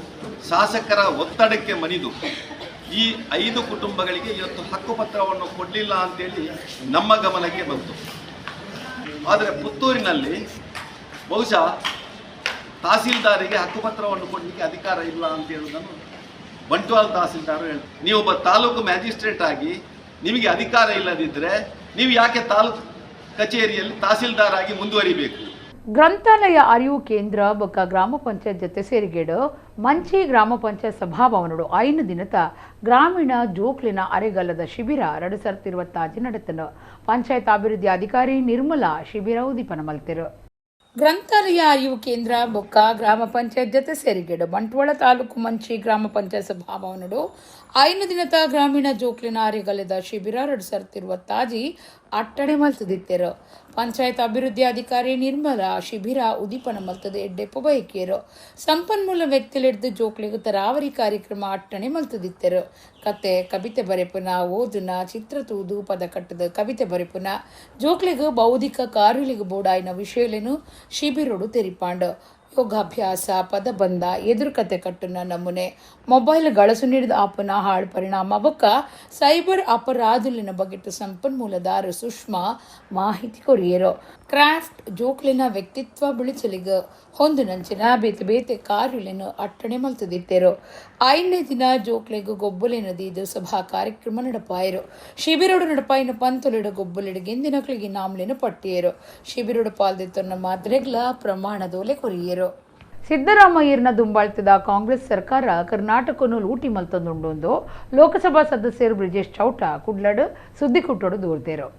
ಶಾಸಕರ ಒತ್ತಡಕ್ಕೆ ಮಣಿದು ಈ 5 ಕುಟುಂಬಗಳಿಗೆ ಇವತ್ತು ಹಕ್ಕುಪತ್ರವನ್ನು ಕೊಡಲಿಲ್ಲ ಅಂತೇಳಿ ನಮ್ಮ ಗಮನಕ್ಕೆ ಬಂತು. ಆದರೆ ಪುತ್ತೂರಿನಲ್ಲಿ ಬಹುಶಃ ತಹಸೀಲ್ದಾರಿಗೆ ಹಕ್ಕುಪತ್ರವನ್ನು ಕೊಡಲಿಕ್ಕೆ ಅಧಿಕಾರ ಇಲ್ಲ ಅಂತ ಹೇಳುವುದನ್ನು ಬಂಟ್ವಾಳ ತಹಸೀಲ್ದಾರರು ಹೇಳ್ತಾರೆ. ನೀವು ಒಬ್ಬ ತಾಲೂಕು ಮ್ಯಾಜಿಸ್ಟ್ರೇಟ್ ಆಗಿ ನಿಮಗೆ ಅಧಿಕಾರ ಇಲ್ಲದಿದ್ದರೆ ನೀವು ಯಾಕೆ ತಾಲೂಕು ಕಚೇರಿಯಲ್ಲಿ ತಹಸೀಲ್ದಾರ್ ಆಗಿ ಮುಂದುವರಿಬೇಕು? ಗ್ರಂಥಾಲಯ ಅರಿವು ಕೇಂದ್ರ ಬೊಕ್ಕ ಗ್ರಾಮ ಪಂಚಾಯತ್ ಜೊತೆ ಸೇರಿಗೇಡು ಮಂಚಿ ಗ್ರಾಮ ಪಂಚಾಯತ್ ಸಭಾಭವನಡು 5 ದಿನದ ಗ್ರಾಮೀಣ ಜೋಕ್ಲಿನ ಅರೆಗಲ್ಲದ ಶಿಬಿರ 2026 ನಡೆತನು. ಪಂಚಾಯತ್ ಅಭಿವೃದ್ಧಿ ಅಧಿಕಾರಿ ನಿರ್ಮಲಾ ಶಿಬಿರ ಉದ್ದೀಪನ ಮಲ್ತಿರು. ಗ್ರಂಥಾಲಯ ಅರಿವು ಕೇಂದ್ರ ಬೊಕ್ಕ ಗ್ರಾಮ ಪಂಚಾಯತ್ ಜೊತೆ ಸೇರಿಗೇಡು ಬಂಟ್ವಾಳ ತಾಲೂಕು ಮಂಚಿ ಗ್ರಾಮ ಪಂಚಾಯತ್ ಸಭಾಭವನಡು 5 ದಿನದ ಗ್ರಾಮೀಣ ಜೋಕ್ಲಿನ ಅರೆಗಲ್ಲದ ಶಿಬಿರ 2026 ಅಟ್ಟಣೆ ಮಲ್ತದಿತ್ತೇರು. ಪಂಚಾಯತ್ ಅಭಿವೃದ್ಧಿ ಅಧಿಕಾರಿ ನಿರ್ಮಲಾ ಶಿಬಿರ ಉದ್ದೀಪನ ಮಲ್ತದ ಎಡ್ಡೆಪ್ಪ ಬಯಕಿಯರು. ಸಂಪನ್ಮೂಲ ವ್ಯಕ್ತಿಲಿಡ್ದು ಜೋಕ್ಲಿಗೆ ತರಾವರಿ ಕಾರ್ಯಕ್ರಮ ಅಟ್ಟಣೆ ಮಲ್ತದಿತ್ತರು. ಕತೆ ಕವಿತೆ ಬರೆಪುನ, ಓದುನ, ಚಿತ್ರ ತೂದು ಪದ ಕಟ್ಟದ ಕವಿತೆ ಬರೆಪುನ, ಜೋಕ್ಲಿಗೆ ಬೌದ್ಧಿಕ ಕಾರ್ಯಲಿಗೆ ಬೋಡಾಯಿನ ವಿಷಯಲೇನು ಶಿಬಿರೋಡು ತೆರಿಪಾಂಡು. ಯೋಗಾಭ್ಯಾಸ, ಪದಬಂಧ, ಎದುರುಕತೆ ಕಟ್ಟುನ ನಮೂನೆ, ಮೊಬೈಲ್ ಗಳಸು ನೀಡಿದ ಆಪನ ಹಾಳು ಪರಿಣಾಮ ಬೊಕ್ಕ ಸೈಬರ್ ಅಪರಾಧಲಿನ ಬಗೆಟ್ಟು ಸಂಪನ್ಮೂಲದಾರ ಸುಷ್ಮಾ ಮಾಹಿತಿ ಕೊರಿಯರು. ಕ್ರಾಫ್ಟ್ ಜೋಕ್ಲಿನ ವ್ಯಕ್ತಿತ್ವ ಬಿಳಿಚಲಿಗ ಹೊಂದಿನಂಚಿನ ಬೇತೆ ಬೇತೆ ಕಾರ್ಯಲೇನು ಅಟ್ಟಣೆ ಮಲ್ತದಿತ್ತೇರು. 5ನೇ ದಿನ ಜೋಕ್ಲಿಗೂ ಗೊಬ್ಬಲಿನ ದೀದು ಸಭಾ ಕಾರ್ಯಕ್ರಮ ನಡಪಾಯರು. ಶಿಬಿರೋಡು ನಡಪಾಯಿನ ಪಂತೊಲಿಡು ಗೊಬ್ಬಲಿಡು ಗೆಂದಿನಕ್ಳಿಗೆ ನಾಮ್ಲಿನ ಪಟ್ಟಿಯರು. ಶಿಬಿರೋಡು ಪಾಲ್ದಿತ್ತನ್ನ ಮಾತ್ರೆಗ್ಲ ಪ್ರಮಾಣದೋಲೆ ಕೊರಿಯರು. ಸಿದ್ದರಾಮಯ್ಯನ ದುಂಬಾಳ್ತಿದ ಕಾಂಗ್ರೆಸ್ ಸರ್ಕಾರ ಕರ್ನಾಟಕವನ್ನು ಲೂಟಿ ಮಲ್ತಂದುಂಡು ಲೋಕಸಭಾ ಸದಸ್ಯರು ಬ್ರಿಜೇಶ್ ಚೌಟ ಕುಡ್ಲಡು ಸುದ್ದಿಕುಟ್ಟೋಡು ದೂರ್ದೇರು.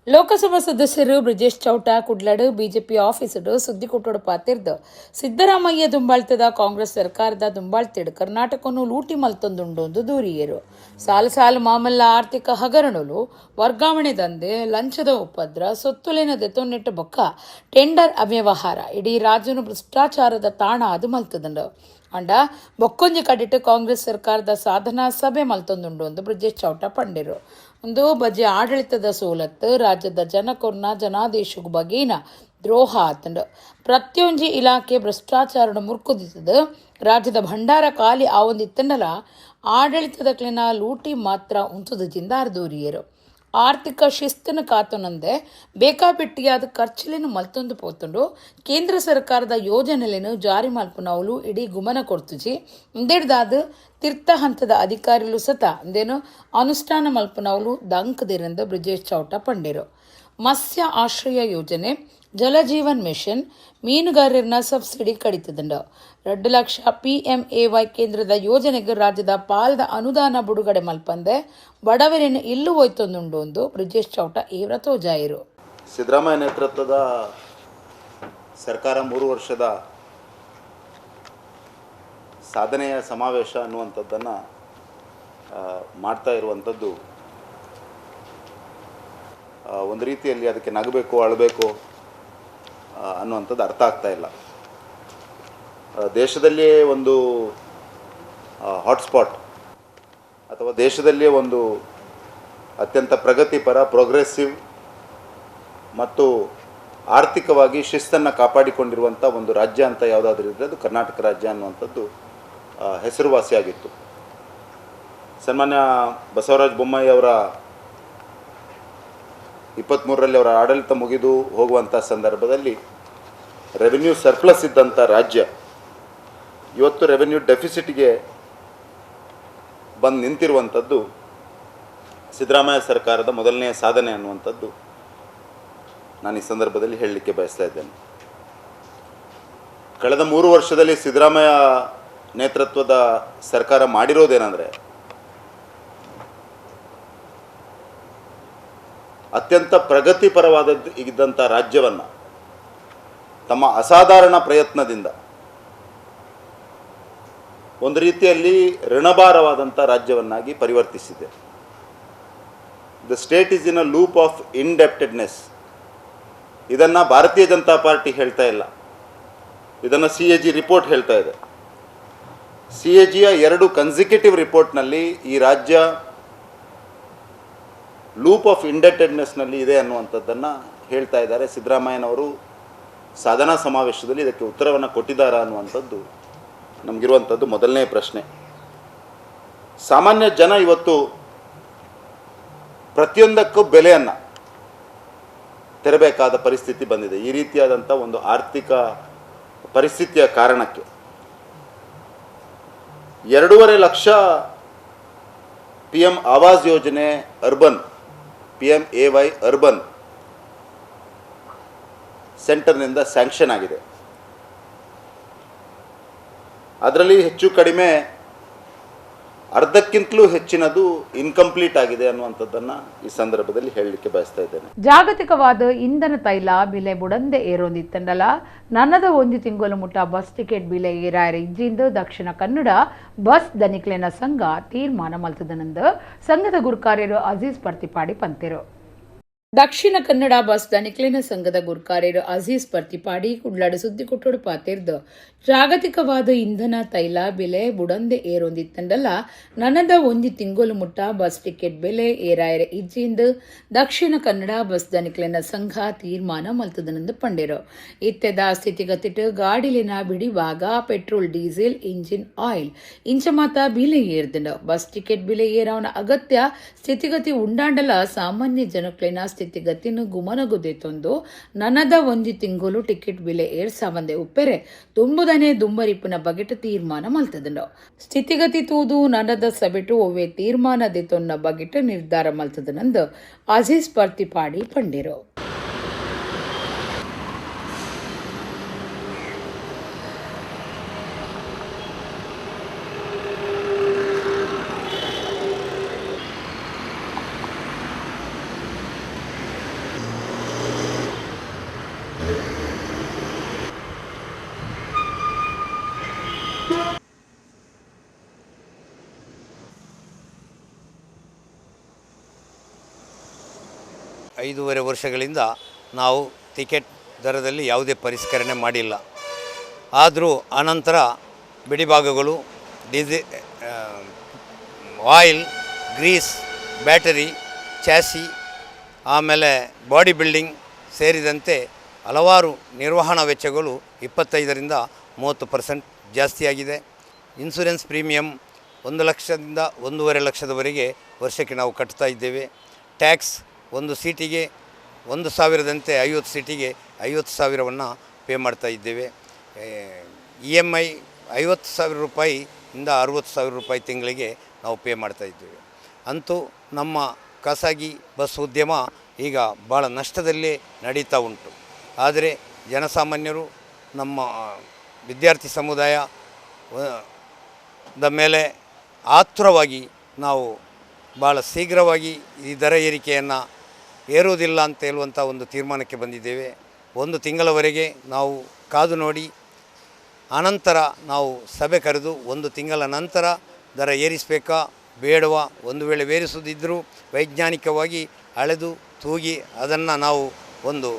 ಲೋಕಸಭಾ ಸದಸ್ಯರು ಬ್ರಿಜೇಶ್ ಚೌಟ ಕುಡ್ಲಡು ಬಿಜೆಪಿ ಆಫೀಸಡು ಸುದ್ದಿಕುಟ್ಟೋಡು ಪಾತಿರ್ದು ಸಿದ್ದರಾಮಯ್ಯ ದುಂಬಾಳ್ತದ ಕಾಂಗ್ರೆಸ್ ಸರ್ಕಾರದ ದುಂಬಾಳ್ತಿಡು ಕರ್ನಾಟಕವನ್ನು ಲೂಟಿ ಮಲ್ತಂದುಂಡು ದೂರಿಯರು. ಸಾಲು ಸಾಲು ಮಾಮಲ್ಲ ಆರ್ಥಿಕ ಹಗರಣಲು, ವರ್ಗಾವಣೆ ದಂಧೆ, ಲಂಚದ ಉಪದ್ರ, ಸೊತ್ತುಲೇನ ದೆತೊನ್ನೆಟ್ಟು ಬೊಕ್ಕ ಟೆಂಡರ್ ಅವ್ಯವಹಾರ ಇಡೀ ರಾಜ್ಯನು ಭ್ರಷ್ಟಾಚಾರದ ತಾಣ ಅದು ಮಲ್ತದಂಡು. ಅಂಡ ಬೊಕ್ಕೊಂಜಿ ಕಡಿಟ್ಟು ಕಾಂಗ್ರೆಸ್ ಸರ್ಕಾರದ ಸಾಧನಾ ಸಭೆ ಮಲ್ತೊಂದುಂಡು ಎಂದು ಬ್ರಿಜೇಶ್ ಚೌಟ ಪಂಡಿರು. ಒಂದು ಬಜೆ ಆಡಳಿತದ ಸೋಲತ್ತು ರಾಜ್ಯದ ಜನಕೊರ್ನ ಜನಾದೇಶದ ಬಗೇನ ದ್ರೋಹ ಆತಂಡು. ಪ್ರತಿಯೊಂಜಿ ಇಲಾಖೆ ಭ್ರಷ್ಟಾಚಾರ ಮುರ್ಕುದಿತ್ತದು ರಾಜ್ಯದ ಭಂಡಾರ ಖಾಲಿ ಆವೊಂದಿತ್ತಂಡಲ ಆಡಳಿತದ ಕ್ಲಿನ ಲೂಟಿ ಮಾತ್ರ ಉಂತುದದಿಂದ ಅರ್ದೂರಿಯರು. ಆರ್ಥಿಕ ಶಿಸ್ತನ್ನು ಕಾತುನಂದೆ ಬೇಕಾಬಿಟ್ಟಿಯಾದ ಖರ್ಚುಲೇನು ಮಲ್ತೊಂದು ಪೋತುಂಡು ಕೇಂದ್ರ ಸರ್ಕಾರದ ಯೋಜನೆಲೇನು ಜಾರಿ ಮಲ್ಪುನವುಲು ಇಡೀ ಗುಮನ ಕೊಡ್ತುಜಿ ಇಂದೆಡ್ದಾದ ತಿರ್ತ ಹಂತದ ಅಧಿಕಾರಿಲು ಸತ ಅಂದೇನು ಅನುಷ್ಠಾನ ಮಲ್ಪುನವುಲು ದಂಕದಿರಂದು ಬ್ರಿಜೇಶ್ ಚೌಟ ಪಂಡಿರು. ಮತ್ಸ್ಯ ಆಶ್ರಯ ಯೋಜನೆ, ಜಲಜೀವನ್ ಮಿಷನ್, ಮೀನುಗಾರರನ್ನ ಸಬ್ಸಿಡಿ ಕಡಿತದಂಡು. 2 ಲಕ್ಷ PMAY ಕೇಂದ್ರದ ಯೋಜನೆಗೆ ರಾಜ್ಯದ ಪಾಲ್ದ ಅನುದಾನ ಬಿಡುಗಡೆ ಮಲ್ಪಂದೆ ಬಡವರೇನು ಇಲ್ಲೂ ಹೋಯ್ತೊಂದುಂಡು ಒಂದು ಬ್ರಿಜೇಶ್ ಚೌಟ ಇವರ ತೋಜಾಯಿರು. ಸಿದ್ದರಾಮಯ್ಯ ನೇತೃತ್ವದ ಸರ್ಕಾರ 3 ವರ್ಷದ ಸಾಧನೆಯ ಸಮಾವೇಶ ಅನ್ನುವಂಥದ್ದನ್ನು ಮಾಡ್ತಾ ಇರುವಂಥದ್ದು ಒಂದು ರೀತಿಯಲ್ಲಿ ಅದಕ್ಕೆ ನಗಬೇಕು ಅಳಬೇಕು ಅನ್ನುವಂಥದ್ದು ಅರ್ಥ ಆಗ್ತಾ ಇಲ್ಲ. ದೇಶದಲ್ಲಿಯೇ ಒಂದು ಹಾಟ್ಸ್ಪಾಟ್ ಅಥವಾ ದೇಶದಲ್ಲಿಯೇ ಒಂದು ಅತ್ಯಂತ ಪ್ರಗತಿಪರ, ಪ್ರೋಗ್ರೆಸಿವ್ ಮತ್ತು ಆರ್ಥಿಕವಾಗಿ ಶಿಸ್ತನ್ನು ಕಾಪಾಡಿಕೊಂಡಿರುವಂಥ ಒಂದು ರಾಜ್ಯ ಅಂತ ಯಾವುದಾದ್ರೂ ಇದ್ದರೆ ಅದು ಕರ್ನಾಟಕ ರಾಜ್ಯ ಅನ್ನುವಂಥದ್ದು ಹೆಸರುವಾಸಿಯಾಗಿತ್ತು. ಸನ್ಮಾನ್ಯ ಬಸವರಾಜ ಬೊಮ್ಮಾಯಿ ಅವರ 23ರಲ್ಲಿ ಅವರ ಆಡಳಿತ ಮುಗಿದು ಹೋಗುವಂಥ ಸಂದರ್ಭದಲ್ಲಿ ರೆವೆನ್ಯೂ ಸರ್ಪ್ಲಸ್ ಇದ್ದಂಥ ರಾಜ್ಯ ಇವತ್ತು ರೆವೆನ್ಯೂ ಡೆಫಿಸಿಟ್ಗೆ ಬಂದು ನಿಂತಿರುವಂಥದ್ದು ಸಿದ್ದರಾಮಯ್ಯ ಸರ್ಕಾರದ ಮೊದಲನೆಯ ಸಾಧನೆ ಅನ್ನುವಂಥದ್ದು ನಾನು ಈ ಸಂದರ್ಭದಲ್ಲಿ ಹೇಳಲಿಕ್ಕೆ ಬಯಸ್ತಾ ಇದ್ದೇನೆ. ಕಳೆದ 3 ವರ್ಷದಲ್ಲಿ ಸಿದ್ದರಾಮಯ್ಯ ನೇತೃತ್ವದ ಸರ್ಕಾರ ಮಾಡಿರೋದೇನೆಂದರೆ ಅತ್ಯಂತ ಪ್ರಗತಿಪರವಾದದ್ದು ಇದ್ದಂಥ ರಾಜ್ಯವನ್ನು ತಮ್ಮ ಅಸಾಧಾರಣ ಪ್ರಯತ್ನದಿಂದ ಒಂದು ರೀತಿಯಲ್ಲಿ ಋಣಭಾರವಾದಂಥ ರಾಜ್ಯವನ್ನಾಗಿ ಪರಿವರ್ತಿಸಿದೆ. The state is in a loop of indebtedness. ಇದನ್ನು ಭಾರತೀಯ ಜನತಾ ಪಾರ್ಟಿ ಹೇಳ್ತಾ ಇಲ್ಲ, ಇದನ್ನು CAG report ಹೇಳ್ತಾ ಇದೆ. CAGಯ 2 ಕನ್ಸಿಕ್ಯೂಟಿವ್ ರಿಪೋರ್ಟ್ನಲ್ಲಿ ಈ ರಾಜ್ಯ ಲೂಪ್ ಆಫ್ ಇಂಡೆಟೆಡ್ನೆಸ್ನಲ್ಲಿ ಇದೆ ಅನ್ನುವಂಥದ್ದನ್ನು ಹೇಳ್ತಾ ಇದ್ದಾರೆ. ಸಿದ್ದರಾಮಯ್ಯನವರು ಸಾಧನಾ ಸಮಾವೇಶದಲ್ಲಿ ಇದಕ್ಕೆ ಉತ್ತರವನ್ನು ಕೊಟ್ಟಿದ್ದಾರಾ ಅನ್ನುವಂಥದ್ದು ನಮಗಿರುವಂಥದ್ದು ಮೊದಲನೇ ಪ್ರಶ್ನೆ. ಸಾಮಾನ್ಯ ಜನ ಇವತ್ತು ಪ್ರತಿಯೊಂದಕ್ಕೂ ಬೆಲೆಯನ್ನು ತೆರಬೇಕಾದ ಪರಿಸ್ಥಿತಿ ಬಂದಿದೆ. ಈ ರೀತಿಯಾದಂಥ ಒಂದು ಆರ್ಥಿಕ ಪರಿಸ್ಥಿತಿಯ ಕಾರಣಕ್ಕೆ 2.5 ಲಕ್ಷ PM Awas ಯೋಜನೆ urban, PMAY urban ಸೆಂಟರ್ನಿಂದ sanction ಆಗಿದೆ. ಅದರಲ್ಲಿ ಹೆಚ್ಚು ಕಡಿಮೆ ಅರ್ಧಕ್ಕಿಂತಲೂ ಹೆಚ್ಚಿನದು ಇನ್ಕಂಪ್ಲೀಟ್ ಆಗಿದೆ ಅನ್ನುವಂಥದ್ದನ್ನು ಈ ಸಂದರ್ಭದಲ್ಲಿ ಹೇಳಲಿಕ್ಕೆ ಬಯಸ್ತಾ ಇದ್ದೇನೆ. ಜಾಗತಿಕವಾದ ಇಂಧನ ತೈಲ ಬೆಲೆ ಬುಡಂದೆ ಏರೋಂದಿತ್ತಂಡಲ ನನ್ನದ ಒಂದು ತಿಂಗಳು ಮುಟ್ಟ ಬಸ್ ಟಿಕೆಟ್ ಬೆಲೆ ಏರಾಯರ ಇಜ್ಜಿಂದ ದಕ್ಷಿಣ ಕನ್ನಡ ಬಸ್ ದನಿಕ್ಲೆನ ಸಂಘ ತೀರ್ಮಾನ ಮಲ್ತದನಂದ ಸಂಘದ ಗುರುಕಾರ್ಯರು ಅಜೀಜ್ ಪರ್ತಿಪಾಡಿ ಪಂತೆರು. ದಕ್ಷಿಣ ಕನ್ನಡ ಬಸ್ ದನಿಕ್ಲೆನ ಸಂಘದ ಗುರ್ಕಾರ್ಯರು ಅಜೀಜ್ ಪರ್ತಿಪಾಡಿ ಕುಡ್ಲಾಡು ಸುದ್ದಿ ಕೊಟ್ಟೋಡು ಪಾತಿರ್ದು ಜಾಗತಿಕವಾದ ಇಂಧನ ತೈಲ ಬೆಲೆ ಬುಡಂದೆ ಏರೊಂದಿತ್ತಂಡಲ್ಲ ನನದ ಒಂಜಿ ತಿಂಗಳು ಮುಟ್ಟ ಬಸ್ ಟಿಕೆಟ್ ಬೆಲೆ ಏರಾಯರ ಇಜ್ಜಿಂದ ದಕ್ಷಿಣ ಕನ್ನಡ ಬಸ್ ದನಿಕ್ಲೆನ ಸಂಘ ತೀರ್ಮಾನ ಮಲ್ತದನಂದು ಪಂಡೆರು. ಇತ್ತೆದ ಸ್ಥಿತಿಗತಿಟ್ಟು ಗಾಡಿಲಿನ ಬಿಡಿವಾಗ petrol, diesel, engine oil ಇಂಚ ಮಾತ ಬೆಲೆ ಏರ್ದಂಡ ಬಸ್ ಟಿಕೆಟ್ ಬೆಲೆ ಏರವನ ಅಗತ್ಯ ಸ್ಥಿತಿಗತಿ ಉಂಡಾಂಡಲ ಸಾಮಾನ್ಯ ಜನಕ್ಲೆನ ಸ್ಥಿತಿಗತಿನ ಗುಮನಗುದೆತೊಂದು ನನದ ಒಂಜಿ ತಿಂಗಳು ಟಿಕೆಟ್ ಬೆಲೆ ಏರ್ಸಾವಂದೆ ಉಪ್ಪೆರೆ ತುಂಬುದನೆ ದುಂಬರಿಪುನ ಬಗೆಟ ತೀರ್ಮಾನ ಮಲ್ತದಂಡು. ಸ್ಥಿತಿಗತಿ ತೂದು ನನದ ಸಬೆಟು ಒವ್ವೆ ತೀರ್ಮಾನ ದೆತೊನ್ನ ಬಗೆಟ ನಿರ್ಧಾರ ಮಲ್ತದನಂದು ಅಜೀಜ್ ಪರ್ತಿಪಾಡಿ ಪಂಡಿರು. ಐದೂವರೆ ವರ್ಷಗಳಿಂದ ನಾವು ಟಿಕೆಟ್ ದರದಲ್ಲಿ ಯಾವುದೇ ಪರಿಷ್ಕರಣೆ ಮಾಡಿಲ್ಲ. ಆದರೂ ಅನಂತರ ಬಿಡಿಭಾಗಗಳು, oil, Greece, battery, chassis, ಆಮೇಲೆ ಬಾಡಿ ಬಿಲ್ಡಿಂಗ್ ಸೇರಿದಂತೆ ಹಲವಾರು ನಿರ್ವಹಣಾ ವೆಚ್ಚಗಳು 25% 30% ಜಾಸ್ತಿಯಾಗಿದೆ. ಇನ್ಸೂರೆನ್ಸ್ ಪ್ರೀಮಿಯಂ 1 ಲಕ್ಷದಿಂದ 1.5 ಲಕ್ಷದವರೆಗೆ ವರ್ಷಕ್ಕೆ ನಾವು ಕಟ್ತಾ ಇದ್ದೇವೆ. ಟ್ಯಾಕ್ಸ್ ಒಂದು ಸೀಟಿಗೆ 1,000ದಂತೆ 50 ಸೀಟಿಗೆ 50,000ವನ್ನು ಪೇ ಮಾಡ್ತಾ ಇದ್ದೇವೆ. EMI 50,000 ರೂಪಾಯಿಯಿಂದ 60,000 ರೂಪಾಯಿ ತಿಂಗಳಿಗೆ ನಾವು ಪೇ ಮಾಡ್ತಾ ಇದ್ದೇವೆ. ಅಂತೂ ನಮ್ಮ ಖಾಸಗಿ ಬಸ್ ಉದ್ಯಮ ಈಗ ಭಾಳ ನಷ್ಟದಲ್ಲೇ ನಡೀತಾ ಉಂಟು. ಆದರೆ ಜನಸಾಮಾನ್ಯರು, ನಮ್ಮ ವಿದ್ಯಾರ್ಥಿ ಸಮುದಾಯ the ಮೇಲೆ ಆತುರವಾಗಿ ನಾವು ಭಾಳ ಶೀಘ್ರವಾಗಿ ಈ ದರ ಏರಿಕೆಯನ್ನು ಏರುವುದಿಲ್ಲ ಅಂತ ಹೇಳುವಂಥ ಒಂದು ತೀರ್ಮಾನಕ್ಕೆ ಬಂದಿದ್ದೇವೆ. 1 ತಿಂಗಳವರೆಗೆ ನಾವು ಕಾದು ನೋಡಿ ಅನಂತರ ನಾವು ಸಭೆ ಕರೆದು 1 ತಿಂಗಳ ನಂತರ ದರ ಏರಿಸಬೇಕಾ ಬೇಡವಾ, ಒಂದು ವೇಳೆ ಏರಿಸುವುದಿದ್ದರೂ ವೈಜ್ಞಾನಿಕವಾಗಿ ಅಳೆದು ತೂಗಿ ಅದನ್ನು ನಾವು ಒಂದು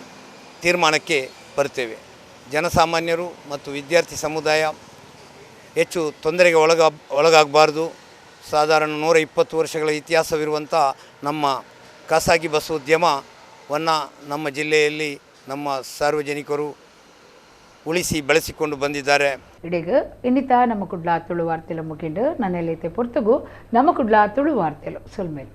ತೀರ್ಮಾನಕ್ಕೆ ಬರ್ತೇವೆ. ಜನಸಾಮಾನ್ಯರು ಮತ್ತು ವಿದ್ಯಾರ್ಥಿ ಸಮುದಾಯ ಹೆಚ್ಚು ತೊಂದರೆಗೆ ಒಳಗಾಗಬಾರ್ದು. ಸಾಧಾರಣ 120 ವರ್ಷಗಳ ಇತಿಹಾಸವಿರುವಂಥ ನಮ್ಮ ಖಾಸಗಿ ಬಸ್ ಉದ್ಯಮವನ್ನು ನಮ್ಮ ಜಿಲ್ಲೆಯಲ್ಲಿ ನಮ್ಮ ಸಾರ್ವಜನಿಕರು ಉಳಿಸಿ ಬೆಳೆಸಿಕೊಂಡು ಬಂದಿದ್ದಾರೆ. ಇಡೀಗ ಇನ್ನಿತ ನಮ್ಮ ಕುಡ್ಲ ತುಳು ವಾರ್ತೆಲು ಮುಗಿಂಡು ನನ್ನೆಲ್ಲೈತೆ ಪೊರ್ತುಗು ನಮ್ಮ ಕುಡ್ಲ ತುಳು ವಾರ್ತೆಲು ಸೊಲ್ಮೇಲೆ.